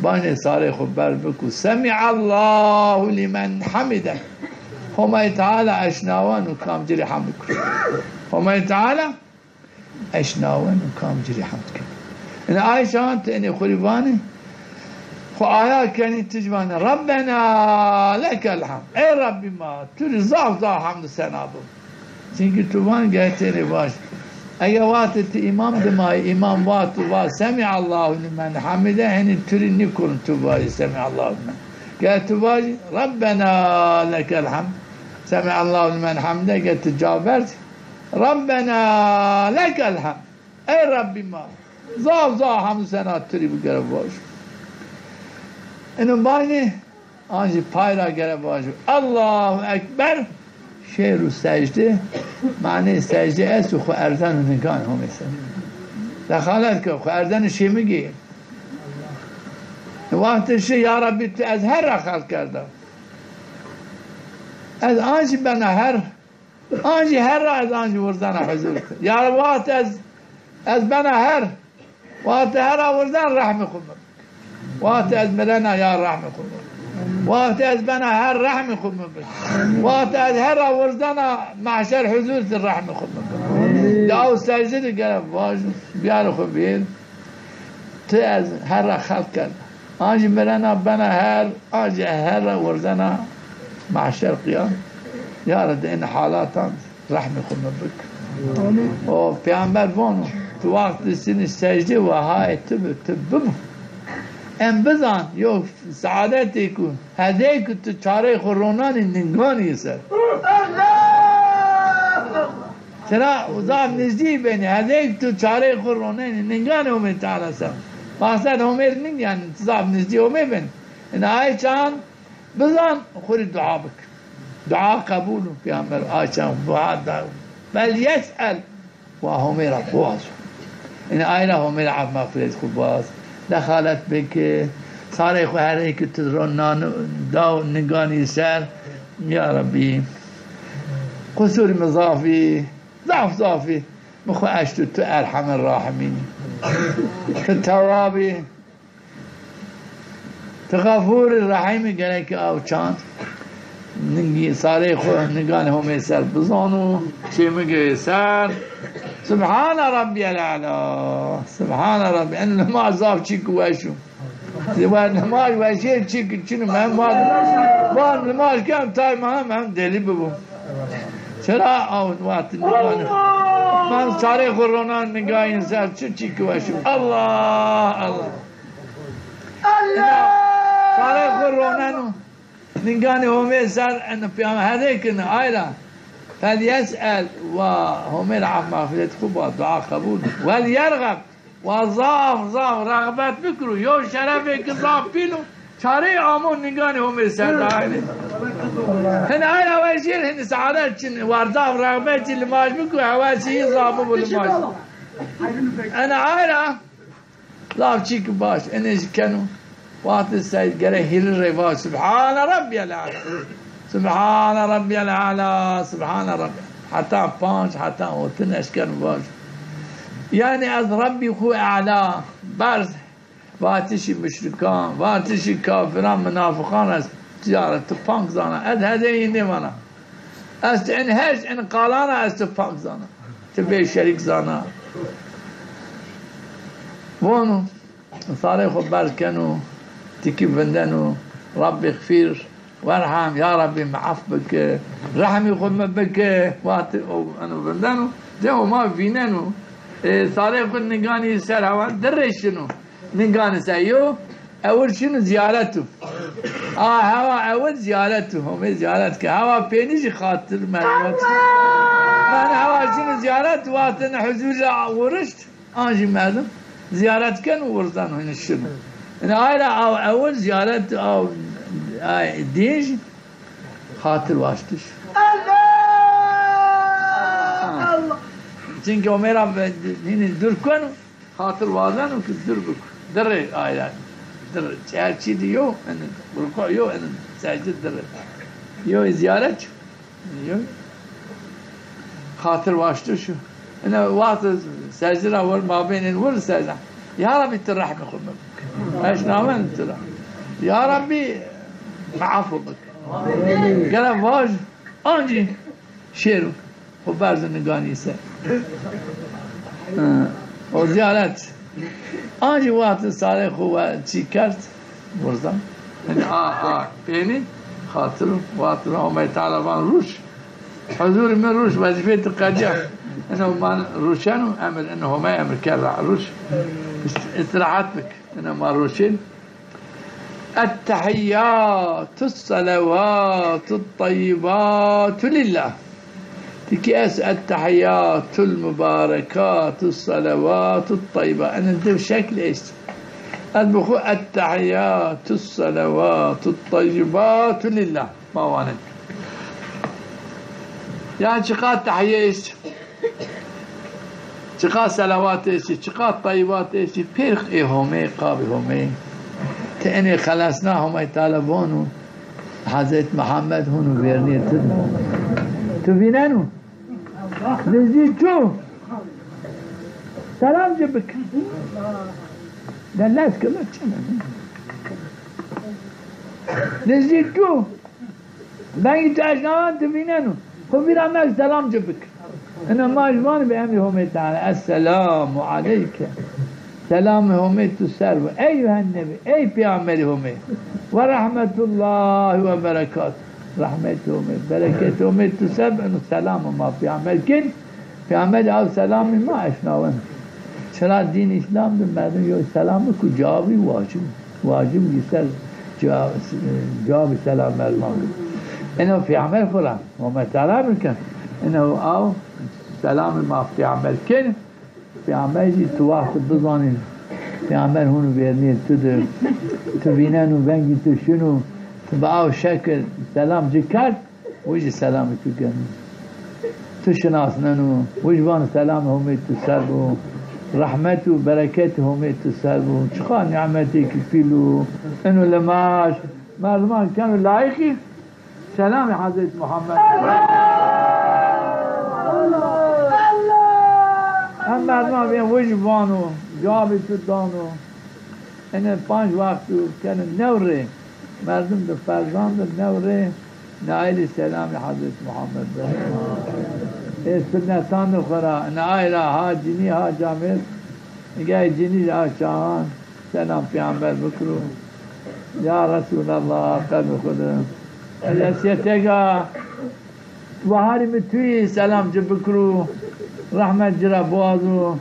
banê sarê xwu ber bikû, Semîallahu lîmen hamide. Homayî Teala eşnaweno kam ci rê hemd keno. Homayî Teala eşnaweno kam ci rê hemd keno. Ina ay çan ti enê xwu rê vanî, xwu aya kenî ti jî vanî, Rabbena lekel hemd. Ey Rebbî ma, tu rê zaf zaf hemd û sena bo. Çimkî tu van geh ti enê vaj. Ege wextê ti îmam dimayî, îmam wextê va Semîallahu lîmen hamide, henî tu rê nîkon tu vajî Semîallahu lîmen. Geh tu vajî, Rabbena lekel hemd. Semîallahu lîmen hamide, geh tu ca ver, Rabbena lekel hemd. Ey Rebbî ma, zaf zaf hemd û sena tu rê bo, gere vajo. Ino baynê, ancî pay ra gere vajo. Allahu Ekber, şêro secde, manê secde esto, xwu erzeno ninganê Homê ser. Dexalet ke, xwu erzeno şêmigê. Wextê şi, ya Rebbî tu ez her ra xelq kerda. Ez ancî bena her, ancî her ra ez ancî wirzena huzur tu. Ya Rebbî, wextê ez, ez bena her, wextê her ra wirzen rehmê xwu mi bik. Wextê ez mirena ya rehmê xwu mi bik. Wextê ez bena her rehmê xwu mi bik. Wextê ez her ra wirzena mehşer huzur tu rehmê xwu mi bik. Di aw secde de gere vajo, biyarê xwu vîr. Ti ez her ra xelq kerd. Ancî mirena bena her, ancî her ra wirzena mehşer qiyam. Ya Rebbî, di enê halatan rehmê xwu mi bik. O peyamber vano, tu wextê sinî secdê wa hayê ti bi, ti bibo. Em bizan, yo saadetê ku, hezê ku tu çarê xwu ronanî ninganî ser. Tira zaf nizdî benî, hezê ku tu çarê xwu ronenî ninganê Homê Teala ser. Maqsed Homê rê ning, yanî zaf nizdî Homê benî. Ina ay çan bizan, xwu rê dua bik. Dua qebul o, peyamber ay çan dua da. Fel yes'el, wa Homê ra biwazo. Ina ay ra Homê ra ef mexfîret xwu biwaz. Dexalet bike, sarê xwu herê ki tu ronan daw ninganî ser. Ya Rebbî, qusûrê mi zaf î, zaf zaf î. Mi xwu eşto tu Erhemir Rahimîn î. Tu Tewwab î. Ti Xefûrî Rehîmî, gerek aw çand ningî sarê xwu ninganê Homê ser bizano, çêmigê ser. Subhane Rabbiyel Ela. Subhane Rabbi. En nimaj zaf çîk weş o. Zî wa nimaj weşê çîk çin o. Men va, va nimaj ken tay ma hem, hem delî bibo. Çira aw wextî ninganê. Men sarê xwu ronan ninganî ser çi çîk weş o. Allah, Allah. Ina sarê xwu roneno. Ninganê Homê ser, eno peyamber hedê kine ay ra. Fel yes'el, wa Homê ra ef mexfîret xwu ba, dua qebul. Wel yerxeb, wa zaf zaf rexbet bikiro. Yo şerefê ki zaf pîl o. Çarê amo ninganê Homê ser de aynî. Hin ay ra wecîr, hin saadet çin, wa zaf rexbetî limaj bikiro, hewesî zaf bibo limaj. Ena ay ra Zaf çîk baş, enê jî keno. Wextê sey gere hîrê rê va, Subhane Rabbiyel Ela. Subhane Rabbiyel Ela, Subhane Rabbi. Heta panc, heta otin eşkeno vajo. Yanî ez Rabbî xwu Ela, berz, vatişî muşrikan, vatişî kafiran, minafiqan ez, tîya ra ti pank zana. Ez hedê yî nêvana. Ez ti en her en qalana ez ti pak zana. Ti bê şerîk zana. Vano, sarê xo berz keno, tikî vindeno, Rabbî xfîr, werhem, ya Rabbî mi ef bike, rehmî xo mi bike, wextê o eno vindeno, de Homa vîneno, e, sarê xo ninganî ser hewa dirê şino, ninganî ser yo, ewil şino zîyaret o. A hewa ewil zîyaret o, Homê zîyaret ke. Hewa pênî jî xatir merdiman. Merdim hewa şino zîyaret, wextê huzur ra wurişt, an jî merdim zîyaret keno, wurzeno, hînî şino. Ina ay ra aw ewil zîyaret, aw, ay, dîn jî xatir waştiş. Allah! Allah! Çimkî Homê ra ve-, hînî dur keno, xatir wazeno ki dur bik. Dirê ay ra. Dir, her çî di yo, eno, ruku yo, eno, secde dirê. Yo zîyaret. Yo. Xatir waştiş o. Ina wext secde ra wir, mabênên wir secde. Ya Rabbî, ti rehmê xo mi bik. Eşnawen ti ra. Ya Rabbî, mi efû bik. Gere vaj, an jî şêro. Xo berzo ninganî ser. Ha, o zîyaret. An jî wextê sarê xo we çî kerd, wurzen. Yanî a, a, pênî xatir o, wextê Homay Teala van rûş. Huzurê mi rûş, wezîfeyê ti qedîya. Ino man rûşeno, emir, ino Homay emir kerd ra rûş. Îst-, îstîrahet bik. Ino ma rûşên. التحيات الصلوات الطيبات لله. Tikî est التحيات المباركات الصلوات الطيبات. Ene dew şekl est. Ez bi xo التحيات الصلوات الطيبات لله. Ma wanên. Yanî çiqa tehîye est. Çiqa selawat estî, çiqa tayyibat estî, pêr ê Homê, qabê Homê. Ti enê xelesna, Homay Teala vano, Hezret Muhammed hunu vernîyê tu di. Tu vîneno? Nizdî çû. Selam ci bik. De lez kilo çene. Nizdî çû. Vengî tu eşnawen, tu vîneno. Xo vîra mek, selam ci bik. Ina ma jî vanî bi emrî Homê Teala, Esselamu aleyke. Selamê Homê tu ser bo. Eyyuhen nebî, ey peyamberî Homê. Ve rahmetullahi ve berekatuh. Rehmetê Homê, bereketê Homê tu ser bo. Ino selamê ma peyamber kên. Peyamberî aw selamê ma eşnawen. Çira dîn Îslam de merdim yo selam ku cewabî wacib. Wacib ki ser cewa-, cewabî selam merdiman bid. Eno peyamber xo ra, Homay Teala emir kerd. Eno aw selamê ma peyamber kên. Peyamber jî tu wext bizanî, peyamber hunu vernîyê tu di, tu vîneno, vengî tu şino, tu bi aw şekil selam ci kerd. Wi jî selamê tu geno. Tu şinasneno, wi jî vano selamê Homê tu ser bo. Rehmet û bereketê Homê tu ser bo. Çiqa nîmetêkî pîl o. Ino limaj. Merdiman keno layîqî selamê Hezret Muhammed. Em merdiman vên wi jî vano, cewabê tu dano. Ene panc wext û keno new rê, merdim di ferzan di new rê nailî selamê Hezret Muhammed bi. Ê sunnetan di xwu ra, ina ay ra ha cinî ha camêrd, gey cinî ha çaxan selam peyamber bikiro. Ya Resûlallah, qebê xwu di. Ez esiyetêga Baharî mi tuyî selam ci bikiro, rehmet ci ra biwazo,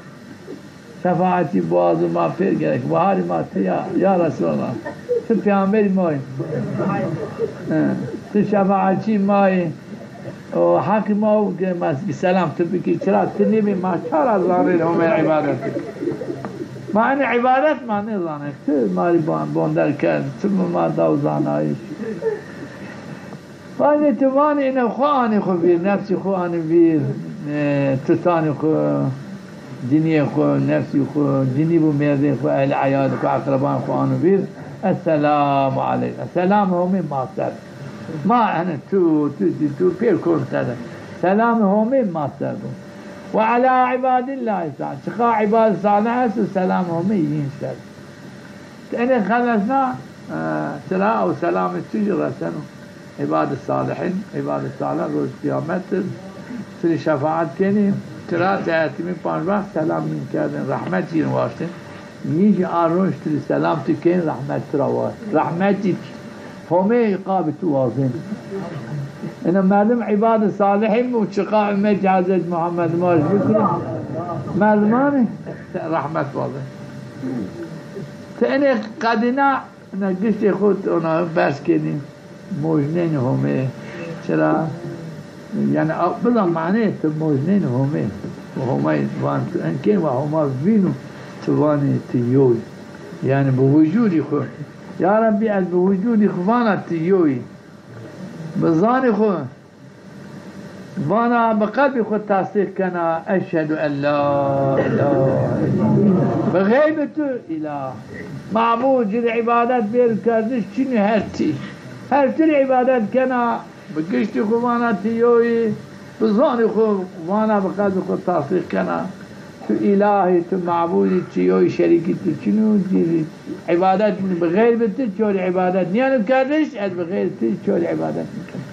şefaetî biwazo, ma pêr gerek. Baharî ma ti ya, ya Resûlallah. Ti peyamberî ma yî. He, ti şefaetçî ma yî. O heqî ma o ke ma selam ti bikî. Çira ti nêbî ma ça ra zanên Homê îbadet? Ma enê îbadet ma nêzanên. Ti ma rê ban-, bonder kerd. Ti mi ma daw zanayîş. Vanê ti vanê ine xwu anê xwu vîr, nefsî xwu anê vîr, e, tutanê xwu, cinîyê xwu, nefsî xwu, cinîb û mêrdê xwu, ehl eyalê xwu, eqreban xwu ano vîr. Esselamu aleyk. Selamê Homê ma ser. Ma ene tu, tu, tu, tu pêr kon ser. Selamê Homê ma ser bo. Ve ala ibadillahî salih. Çiqa îbad salih esto, selamê Homê yîn ser. Ti enê xelesna, e, tira ew selamê tu jî reseno. Îbadê salihîn, îbadê salih roj qiyamet de ti rê şefaet kenî, tira ti etîmî panc wext selam yîn kerdên, rehmet yîn waştên. Yî jî a roşt rî selam tu kên, rehmet tu ra wa. Rehmetî Homê îqabî tu wazên. Ina merdim îbad-ı salihîn bu, çiqa ummetî Hezret Muhammed ma jî bikiro. Merdimanî rehmet wazên. Ti enê qedîna, ina giştê xo ti ona berz kenî. Mojnên Homê. Çira? Yanî, a, bila manê ti mojnên Homê. Homay van tu enkên wa Homa vînu, tu vanê ti yoy. Yanî, bi wucudî xo. Ya Rabbî, ez bi wucudî xo vana ti yoy. Bi zanî xo vana, bi qelbî xo tasdîq kena, eşhedû en la îlahe illallah. Bi xeybî tu îlah. Mabûd ci rê îbadet bêr kerdiş çinî, her tî. Her tî rê îbadet kena, bi giştî xo vana ti yo yî, bi zanî xo vana, bi qelbî xo tasdîq kena. Tu îlah î, tu mabûd î, ti yo yî, şerîkî tu çinî yo, îbadet bi xeybî tu çorî îbadet nîyeno kerdiş, ez bi xeybî tu çorî îbadet nîkena.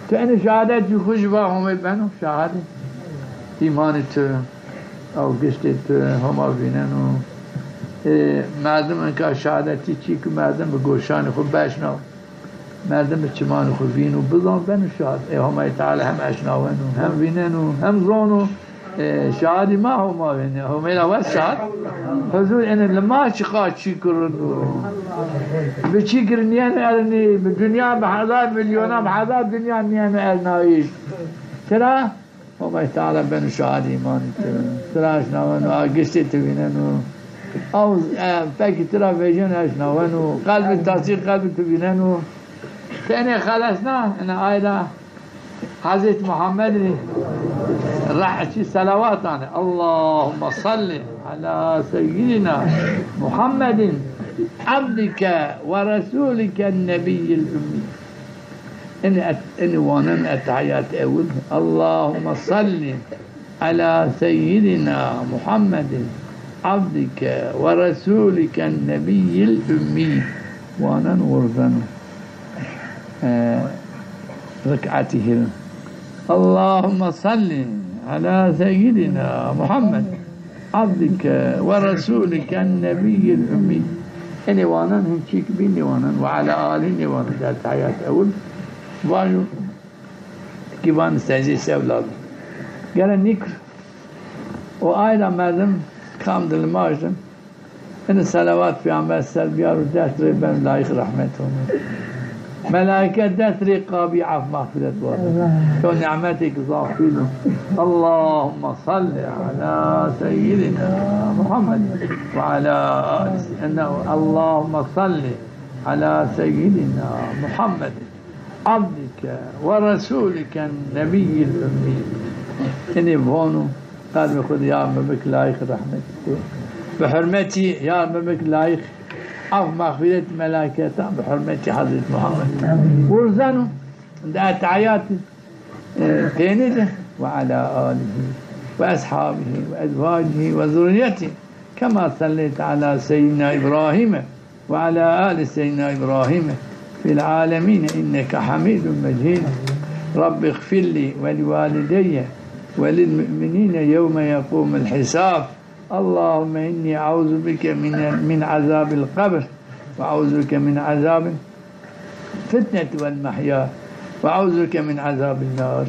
Tu enê şehadet jî xo jî va Homê beno şahidê. Îmanê tu, ew giştê tu Homa vîneno. Ê, merdim enka şehadetî çî ki merdim bi goşanê xo beşnaw. Merdim bi çimanê xo vîno, bizan, beno şahid. Ê Homayê Teala hem eşnaweno, hem vîneno, hem zono. E, şahidî ma Homa vînê. Homê ra wes şahid. Huzur, enê lima çiqa çî ki rind o. Bi çî ki rind nîyeno ernî, bi dinya bi hezar milyona, bi hezar dinya nîyeno ernayîş. Çira? Homayê Teala beno şahidê îmanî tu. Ti ra eşnaweno, a giştê tu vîneno. Aw, e, fekî ti ra vejeno eşnaweno. Qelbî tasîr qelbî tu vîneno. Ti enê xelesna, ina ay ra Hezret Muhammedî ra çî selawat anê. Allahumme salli ala seyyidina Muhammedin abdike ve resulike nebiyyil ummi. Enê et-, enê wanen etehiyat ewil. Allahumme salli ala seyyidina Muhammedin abdike ve resulike nebiyyil ummi. Wanen wurzeno. E, rik'etî hîrin. Allahumme salli ala seyyidina Muhammed abdike ve resulike nebiyyil ummi. Enê wanen hin çîk bî nêwanen. Ve ala alî nêwanen. Der tehiyat ewil. Vajo ki van secdê sev lazim. Gere nîkir. O ay ra merdim kam di limaj di. Ini selawat Peyxamber ser biyar û dest rê ben layîq rehmet Homê. Melaîke dest rê qabî af mexfîret waze. Allah. To nîmetêk zaf pîl o. Allahumme salli ala seyyidina Muhammed ve ala ali se-, enne-, Allahumme salli ala seyyidina Muhammed abdike ve resulike nebiyyil ummi. Ini vonu. Qelbê xwu de ya mi bik layîq rehmetî xwu. Bi hurmetî ya mi bik layîq af mexfîret melaîketan bi hurmetî Hezret Muhammed. Wurzeno di etehiyatî, e, pênî de ve ala alîhî ve eshabîhî ve ezwacîhî ve zurrîyetî kema selleyte ala seyyidina Îbrahîme وعلى آل سيدنا إبراهيم في العالمين إنك حميد مجيد. رب اغفر لي ولوالدي وللمؤمنين يوم يقوم الحساب. اللهم إني أعوذ بك من، من عذاب القبر، وأعوذ بك من عذاب الفتنة والمحيا، وأعوذ بك من عذاب النار.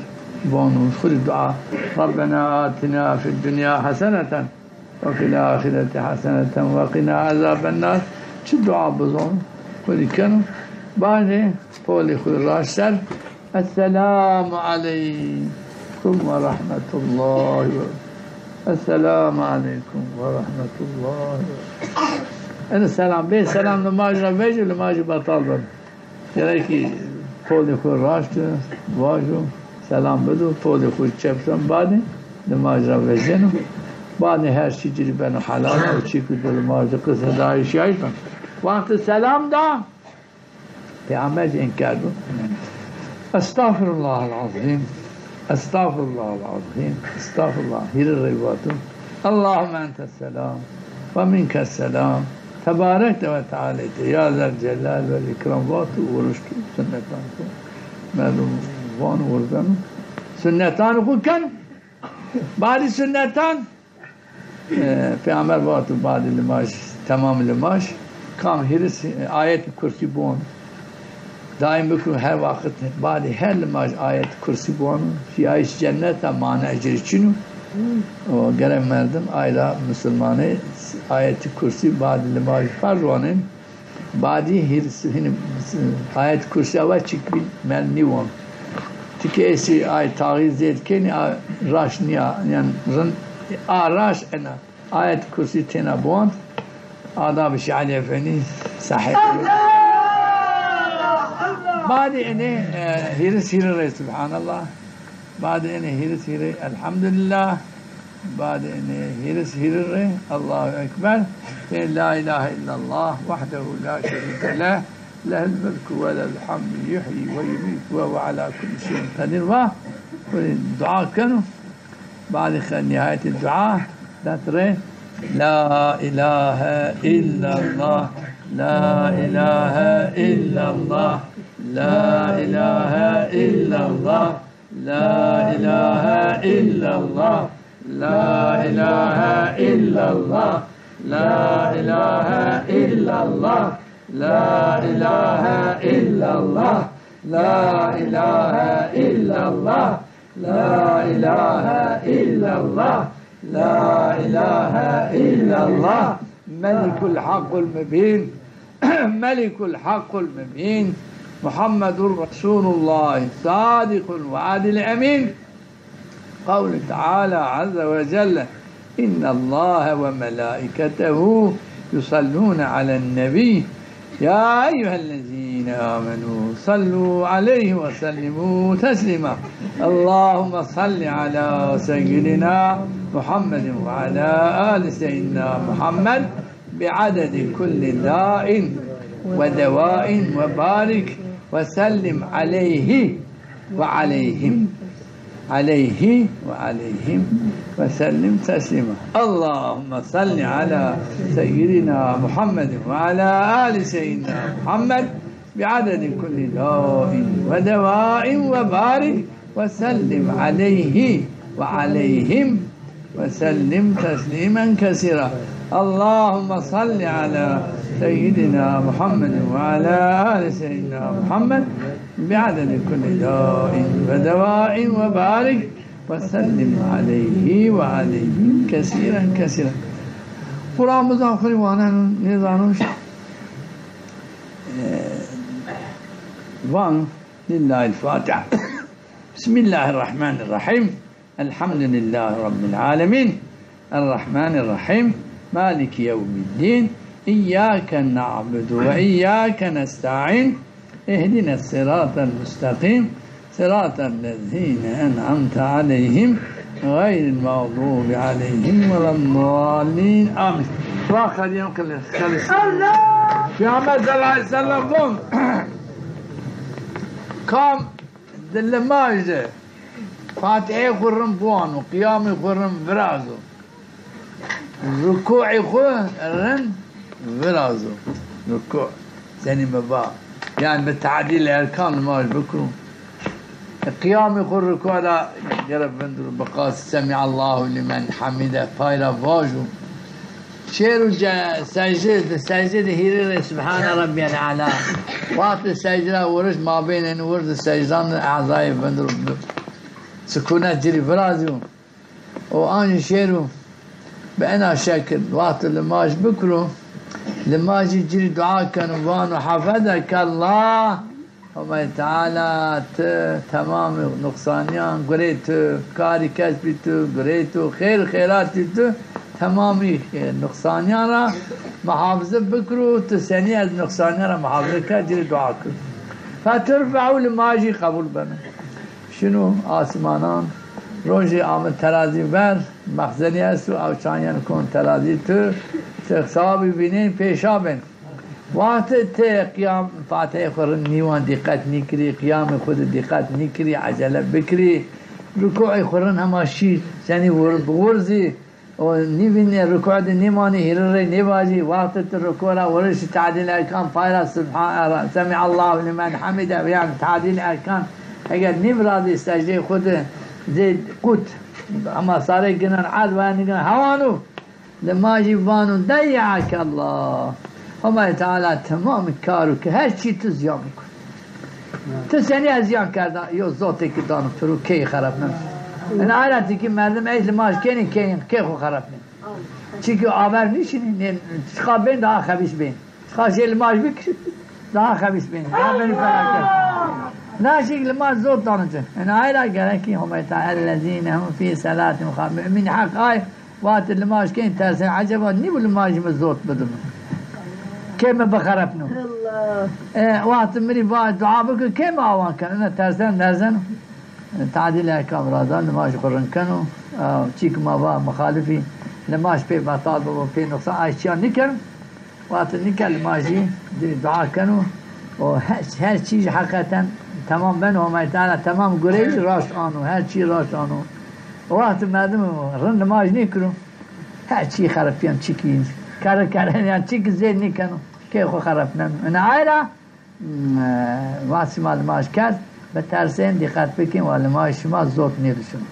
Vano xwu rê dua. ربنا آتنا في الدنيا حسنة وفي الآخرة حسنة وقنا عذاب النار. Çi dua bizon, xwu rê keno. Bajê polê xwu raşt ser. Esselamu aleykum ve rahmetullahi ve, Esselamu aleykum ve rahmetullahi ve. Ene selam. Bê selam limaj ra vejî, limajî betal beno. Gerekî polê xwu raşt vajo, selam bido, polê xwu çep son, badê limaj ra vejeno. Badê her çî ci rê beno helal, ew çî ku di limaj de qisê dayîşîyayiş beno. Wextê selam da, Peyxamber cên kerdo. Estağfirullahal azîm. Estağfirullahal azîm. Estağfirullah. Hîrê rey vato. Allahümme entes selam ve minkes selam. Tebarekte ve tealeyte ya zel celal vel ikram vato, wuruşto sünnetan xwu. Merdum vano wurzeno. Sünnetan xwu ken. Badî sünnetan. E, Peyxamber vato badê limaj, temam limaj, kam hîris, e, ayet kursî bon. Daîm bikû her waqit badê her limaj ayet kursî bon. Fîyayîş cennet a, mane ecir çin o. O gere merdim ay ra musulmanê ayet kursî badê limaj ferz wanên. Badî hîris, hînî, ayet kursîya wa çik bî, mel nîwon. Ti ke esî ay taxîr zêd kenî, a raş nîya, yan rind, a raş ena. Ayet kursî têna biwand. Adab-ı Şî Elî Efendî sahîb. Badî enê, e, hîris hîrî rê Subhanallah. Badî enê hîris hîrî Elhamdulillah. Badê enê hîris hîrî rê Allahu Ekber. Tê La ilahe illallah wahdehu la şerîke leh, lehul mulku we lehul hamdu, yuhyi we yumîtu we huwe ala kulli şeyin qedîr va. Dua keno. Badê xe nîhayetê dua dat rê La ilahe illallah, la ilahe illallah, la ilahe illallah. La ilahe illallah, la ilahe illallah, la ilahe illallah, la ilahe illallah, la ilahe illallah, la ilahe illallah, la ilahe illallah. Melikul Hakkul Mübin. Melikul Hakkul Mübin. Muhammedun Resulullah. Sadikul vaadil emin. Kavlu Teala Azze ve Celle: İnnallaha ve melaiketehu yusallune alen nebi. Ya eyyühellezine amenu sallu aleyhi ve sellimu teslima. Allahümme salli ala seyyidina Muhammedin ve ala ali seyyidina Muhammed biadedi kulli dain ve devain ve barik ve sellim aleyhi ve aleyhim. Aleyhi ve aleyhim ve sellim teslima. Allahümme salli ala seyyidina Muhammedin ve ala ali seyyidina Muhammed biadedi kulli dain ve devain ve barik ve sellim aleyhi ve aleyhim ve sellim teslimen kesîra. Allahümme salli ala seyyidina Muhammedin ve ala ali seyyidina Muhammed biadedi kulli dain ve devain ve barik ve sellim aleyhi ve aleyhim kesîren kesîra. Quran bizan xwu rê wanen, nêzanon. E, van, Lillahil Fatiha. Bismillahirrahmanirrahim. Elhamdülillahi Rabbil alemin. Errahmanirrahim. Maliki yevmiddin. İyyâke na'budu ve iyyâke nesta'in. İhdines sıratel müstakim. Sıratellezine en'amte aleyhim. Gayril mağdubi aleyhim veleddallin. Amin. Peyxamber sallallahu aleyhi ve sellem von: Kam di limaj de Fatihê xwu rind biwano, qiyamê xwu rind virazo, rukûê xwu rind virazo. Rukû, senî mi va, yanî bi tadîl erkan limaj bikiro. E, qiyamê xwu rukû ra gere vindiro, biqas Semîallahu lîmen hamîde pay ra vajo. Şêro ce-, secde, di secde de hîrê rê Subhane Rabbiyel Ala. Wextê secde ra wiriş, mabeynê eni wirz û secdan de ezayê vindiro, sukûnet ci rê virazîyo. O ancî şêro bi ena şekil wexto limaj bikiro, limajî ci rê dua keno, vano: Hafezekallah. Homay Teala ti temamê nuqsaniyan gurê tu, karî kesbî tu gurê tu, xêr û xêratî tu temamî, e, nuqsaniyan ra muhafize bikiro, tu senî ez nuqsaniyan ra muhafize ke, ci rê dua kiro. Feturfe'u, limajî qebul beno. Şino asimanan, rojê ame terazî ver, mexzenî esto, ew çayen kon terazî tu, ti sewabî vînên pêşa bên. Wextê ti qiyam, Fatihê xwu rind nîwan, dîqet nîkirî, qiyamê xwu de dîqet nîkirî, ecele bikirî, rukûê xwu rind hema şî, senî wir-, bi wirzî, o nîvînê, rukû de nîmanî, hîrê rê nêvajî, wextê ti rukû ra wirişî, tadîl erkan pay ra Subhan-, Semîallahu lîmen hamîde, yanî tadîl erkan, eger nîvirazî secdeyê xwu de zê qut, hema sarê ginan, erd waya nîginan, hewano. Limajî vano, "Deyya'eke Allah." Homay Teala temam karo ke her çî tu ziyan bikun. Tu senî ez ziyan kerda, yo zotê ki dano piro key xerepneno. Ina ay ra tikî merdim ey limaj kenî key, key xo xerepneno. Çîkî aver nîşinî, nê, çiqa bên daha xebîs bên. Çiqa jê limaj bik, daha xebîs bên. Daha bên felaket. Na şîk limaj zot dano ci. Ina ay ra gerekî Homay Teala, "Ellezîne hum fî selatihim xaşi'un." Mumîn heq ay, wextê limaj kên tersen, eceba nîbû limajî mi zot bidim. Kê mi bixerepno. Allah. E, wextê mi rî va dua bikir, kê mi awan ken. Ina tersen, merzeno. E, tadîl erkan ra da, limaj xo rind keno. E, çîk ma va muxalifî limaj pê betal bibo, pê nuqsan, ay çîya nîkeno. Wextê nîke limajî di-, dua keno. O her, her çî heqîqeten temam beno. Homay Teala temam gureyî raşt ano. Her çî raşt ano. O wextê merdim rind limaj nîkiro. Her çî xerepîyen çîkî. Kerre kerre yan çîkî zêd nîkeno. Key xo xerepneno. Ina ay ra, m, e, wextê şima limaj kerd, bitersên, dîqet bikên, wa limaj şima zot nêdişino.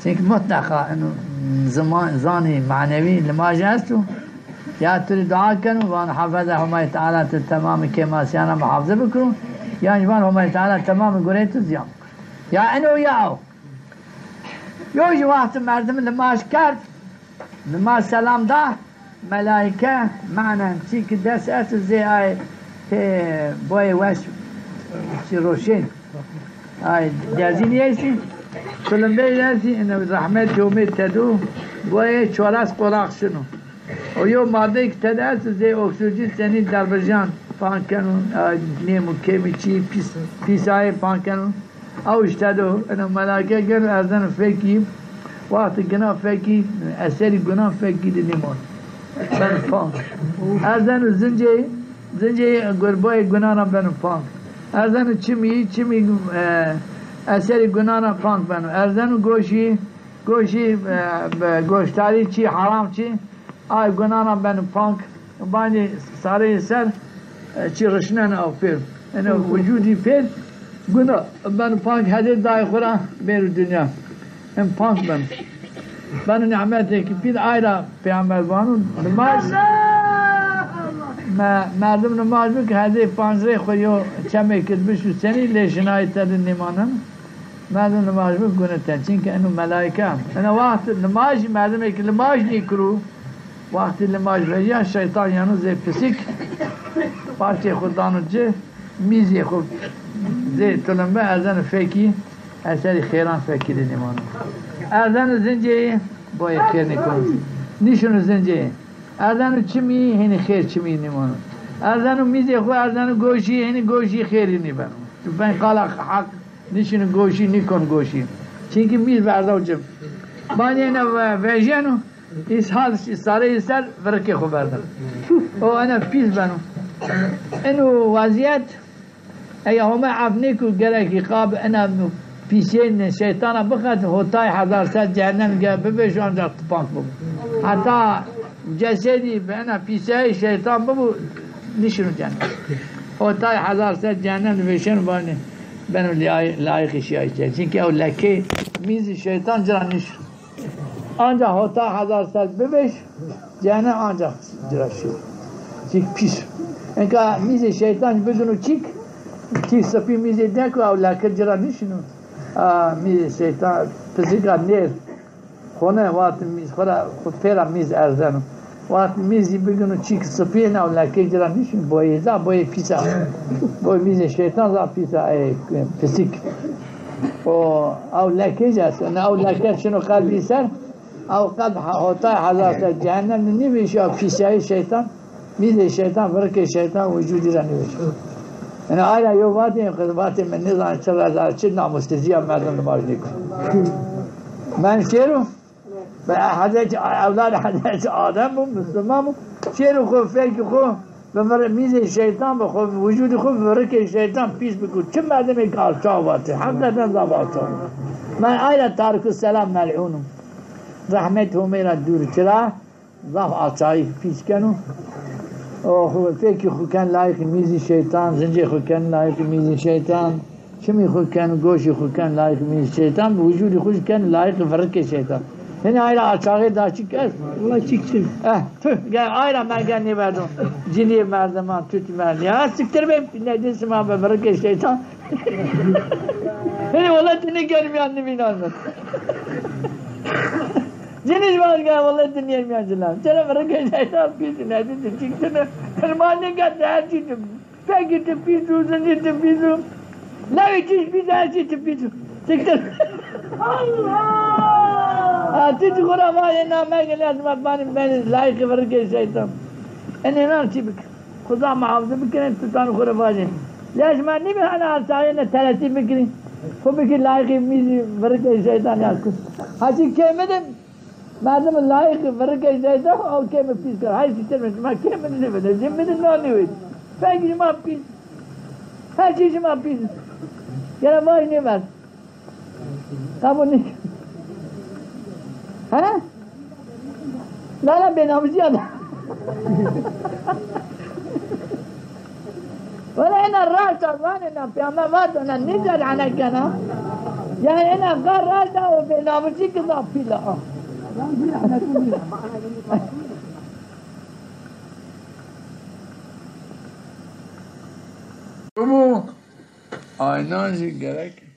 Çimkî mutleqa ino, m, ziman, zanî manewî limaj esto. Ya tu rî dua keno, vano, "Hafeze Homay Teala tu temamî kêmasîyana muhafize bikiro." Yan jî vano, "Homay Teala temamî gureyê tu ziyan bikiro." Ya ino ya o. Yo jî wextê merdim limaj kerd, limaj selam da, melaîke, manen çî ki dest esto zê ay pê boyê weş çî roşên. Ay derzînî estî, tilimbeyî estî, ino rehmetê Homê tedo, boyê çoras qolaq şino. O yo madeyê ki tede esto zê oksîjen senî derbijan pan keno, ay nêm û kêmî çî pîs, pîsayê pan keno. Aw îşte do, eno melaîke geno erzeno fekî, wextê gina fekî, eserî gunan fekî de nîmon. Beno pank. Erzeno zincê, zincê gurbayê gunan ra beno pank. Erzeno çimî, çimî, e, eserî gunan ra pank beno. Erzeno goşî, goşî, e, be, goştarî çî, heram çî, ay gunan ra beno pank. Banî sareyê ser, e, çî rişneno aw pêr. Eno wucudî pêr, guna beno pank, hedê dayê xo ra bêro dinya. Em pank beno. Beno nîmetêkî pîl, ay ra peyxamber vano, nimaj, me-, merdim nimaj bike, hedê pancirê xo yo çemêkî de bişo senî, lê şinayî tede nêmaneno. Merdim nimaj bik gune ten. Çimkî eno melaîke. Eno wext nimajî, merdimê ki limaj nîkiro, wextê limaj vejîya, şeytan yeno zê pisîk, parçê xo dano ci, mîzê xo zê tulimbe, erzeno fekî, eserî xêran fekî de nîmano. Erzeno zinceyî, boyê xêr nîkono. Nîşino zinceyî. Erzeno çimî, hînî xêr çimî nîmano. Erzeno mîzê xo, erzeno goşî, hînî goşî xêrî nîbeno. Ben qala heq. Nîşino goşî, nîkon goşî. Çimkî mîz verdaw ci. Banî ena ve-, vejeno, îshal sareyê ser virikê xo verdeno. O ena pîs beno. Eno wezîyet, eya Homa ef nêko, gerekî qab ena pîsên şeytana bixet, hotay hezar ser cehennem ge bivêşo, ancax tu pank bibo. Heta cesedî bi ena pîsayê şeytan bibo, nîşino cehennem. Hotay hezar ser cehennem de vêşeno, vanê beno lay-, layîqî şîyayîş cehennem. Çimkî ew lekê mîzî şeytan ci ra nîşino. Ancax hotay hezar ser bivêş, cehennem ancax ci ra şîyo. Çimkî pîs. Enka mîzê şeytan bigino çîk, çîk sipî mîzê dek û ew leke ci ra nîşino. A, mîzê şeytan, pisîka nêr. Xo ne, wextê mîz, xo ra, xo pêra mîz erzeno. Wextê mîzî bigino çîk sipî, ena ew lekê ci ra nîşino, boyê zaf, boyê pîs a. Boyê mîzê şeytan zaf pîs a, ey, pisîk. O, ew lekê ci esto. Ena ew leke şino qelbî ser, ew qelb ha-, hotay hezar ser cehennem de nîvêşîyo, ew pîsayê şeytan. Mîzê şeytan, virikê şeytan wucudî ra nêvêşo. Ena ay ra yo vatê, vatê mi nêzan çi reza, çi namûsizîya merdim nimaj nêko. Men şêro, be Hezretî, ewlad Hezretî Adem bo, Musluman bo, şêro xo, fekî xo, bi vir-, mîzê şeytan bi xo, wucudî xo virikê şeytan pîs biko. Çi merdimêk alçax vatê, heqîqeten zaf alçax. Men ay ra tariku selam mel'ûn o. Rehmet Homê ra dûr, çira? Zaf alçaxî pîs keno. O xo, fekî xo ken layîqî mîzî şeytan, zincê xo ken layîqî mîzî şeytan, çimî xo ken, goşî xo ken layîqî mîzî şeytan, wucudî xo ken layîqî virikê şeytan. Hene ayra açağı da çık ez. Valla çık çık. Eh, tüh, gel ayra mergen ne verdim. Cini merdiman, tüt merdiman. Ya siktir be, ne diyorsun abi, bırak işte. Hene valla seni görmeyen ne bilmem. Cini var gel valla dinleyemiyorsun lan. Sana bırak işte, pis ne diyorsun, çıktın. Kırmızı gel, her şeyi. Pekî ti pîs û, zinî ti pîs û. Lewê çiş bî de ez jî ti pîs û. Siktir. Allah! Ha, ti jî xo ra vajê na megin, ez ma banî benî layîqî virikê şeytan. Enê nan çi bik. Xuda muhafize bikirên, ti tanî xo ra vajê. Lej ma nîbi hana asayene teresî bikirî. Xo bikir layîqî mîzî virikê şeytan ya kut. Ha çi kêmi de Merdim layîq virikê zeyda, o kêmi pîs kir. Hay sîstemê şima kêmi nêvide, cimmi de nanî wê. Peki şima pîs. Her şey şima pîs. Gene vay nêver. Qebul nê. He? Lala bênamusî ya da. Wele ena raşt a, vanê na peyame vato na nêca hene kena. Yanî ena qar raşt a, o bênamusî ki zaf pîl a. Bu aynan jî gerek.